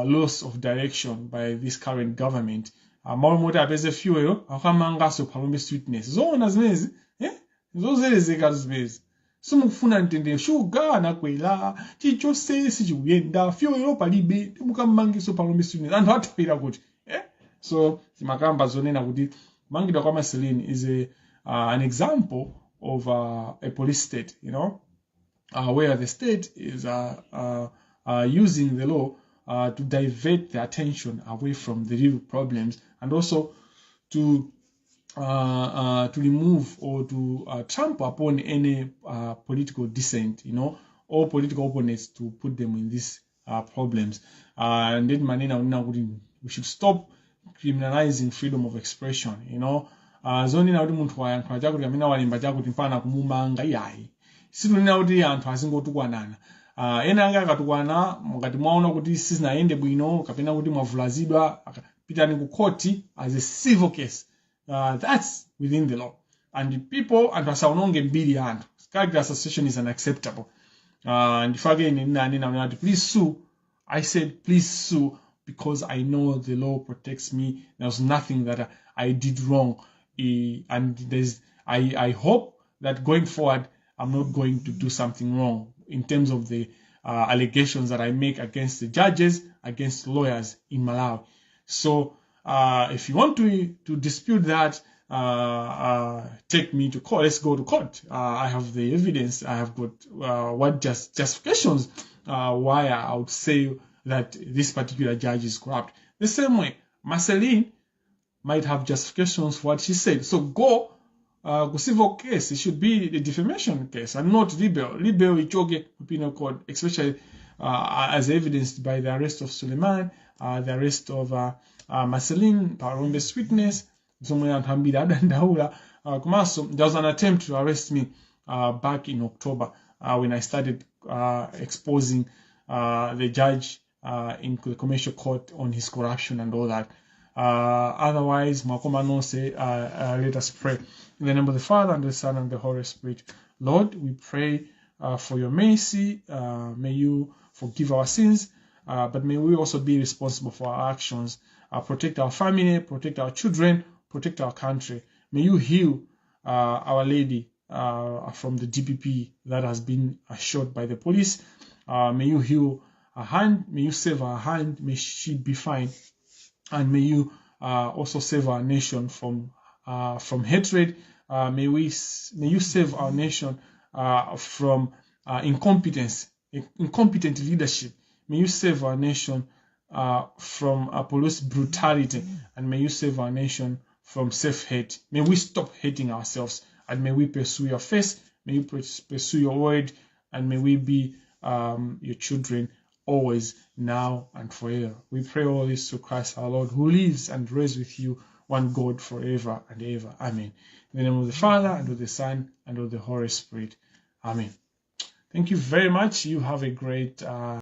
loss of direction by this current government. Malo moti apeze fuel, akamanganso Phalombe Sweetness. Zoona zimenezi, eh? Zozerezeka zimenezi. Simukufuna mtendere, shuga anakwera, chilichonse sichikuyenda, fuel palibe, mukammangiso Phalombe Sweetness, anthu athawira kuti, eh? So timakamba zonena kuti kumangidwa kwa Marceline is an example of a police state where the state is using the law to divert the attention away from the real problems and also to remove or to trample upon any political dissent, or political opponents, to put them in these problems. And then manena kunena kuti we should stop criminalizing freedom of expression. Zonena kuti munthu wayankhula chakuti amene walemba chakuti mpaka kumumanga, iyayi. Situnena kuti anthu azingotukwanana. Ena anga akatukwana, mukati mwaona kuti sizinayende bwino kapena kuti mwavulazidwa, pitani ku court as a civil case. That's within the law. And the people, anthu asaononge mbiri ya anthu. Character assassination is unacceptable. Ndifake ine ndinanena kuti please sue. I said please sue because I know the law protects me. There's nothing that I did wrong. And I hope that going forward, I'm not going to do something wrong in terms of the allegations that I make against the judges, against lawyers in Malawi. So if you want to dispute that, take me to court. Let's go to court. I have the evidence. I have got what just justifications why I would say that this particular judge is corrupt. The same way, Marceline might have justifications for what she said. So go ku civil case. It should be a defamation case and not libel. Libel ichoke penal code, especially as evidenced by the arrest of Suleiman, the arrest of Marceline Phalombe Sweetness, zomwe anthu ambiri adandaula. Komanso there was an attempt to arrest me back in October when I started exposing the judge in the commercial court on his corruption and all that. Otherwise, mwakoma nonse, let us pray. In the name of the Father, and the Son, and the Holy Spirit. Lord, we pray for your mercy. May you forgive our sins, but may we also be responsible for our actions. Protect our family, protect our children, protect our country. May you heal our lady from the DPP that has been shot by the police. May you heal her hand. May you save her hand. May she be fine. And may you also save our nation from hatred. May you save our nation from incompetence. incompetent leadership. May you save our nation from police brutality, and may you save our nation from self-hate. May we stop hating ourselves, and may we pursue your face. May you pursue your word, and may we be your children always, now and forever. We pray all this through Christ our Lord, who lives and reigns with you, one God, forever and ever. Amen. In the name of the Father, and of the Son, and of the Holy Spirit. Amen. Thank you very much. You have a great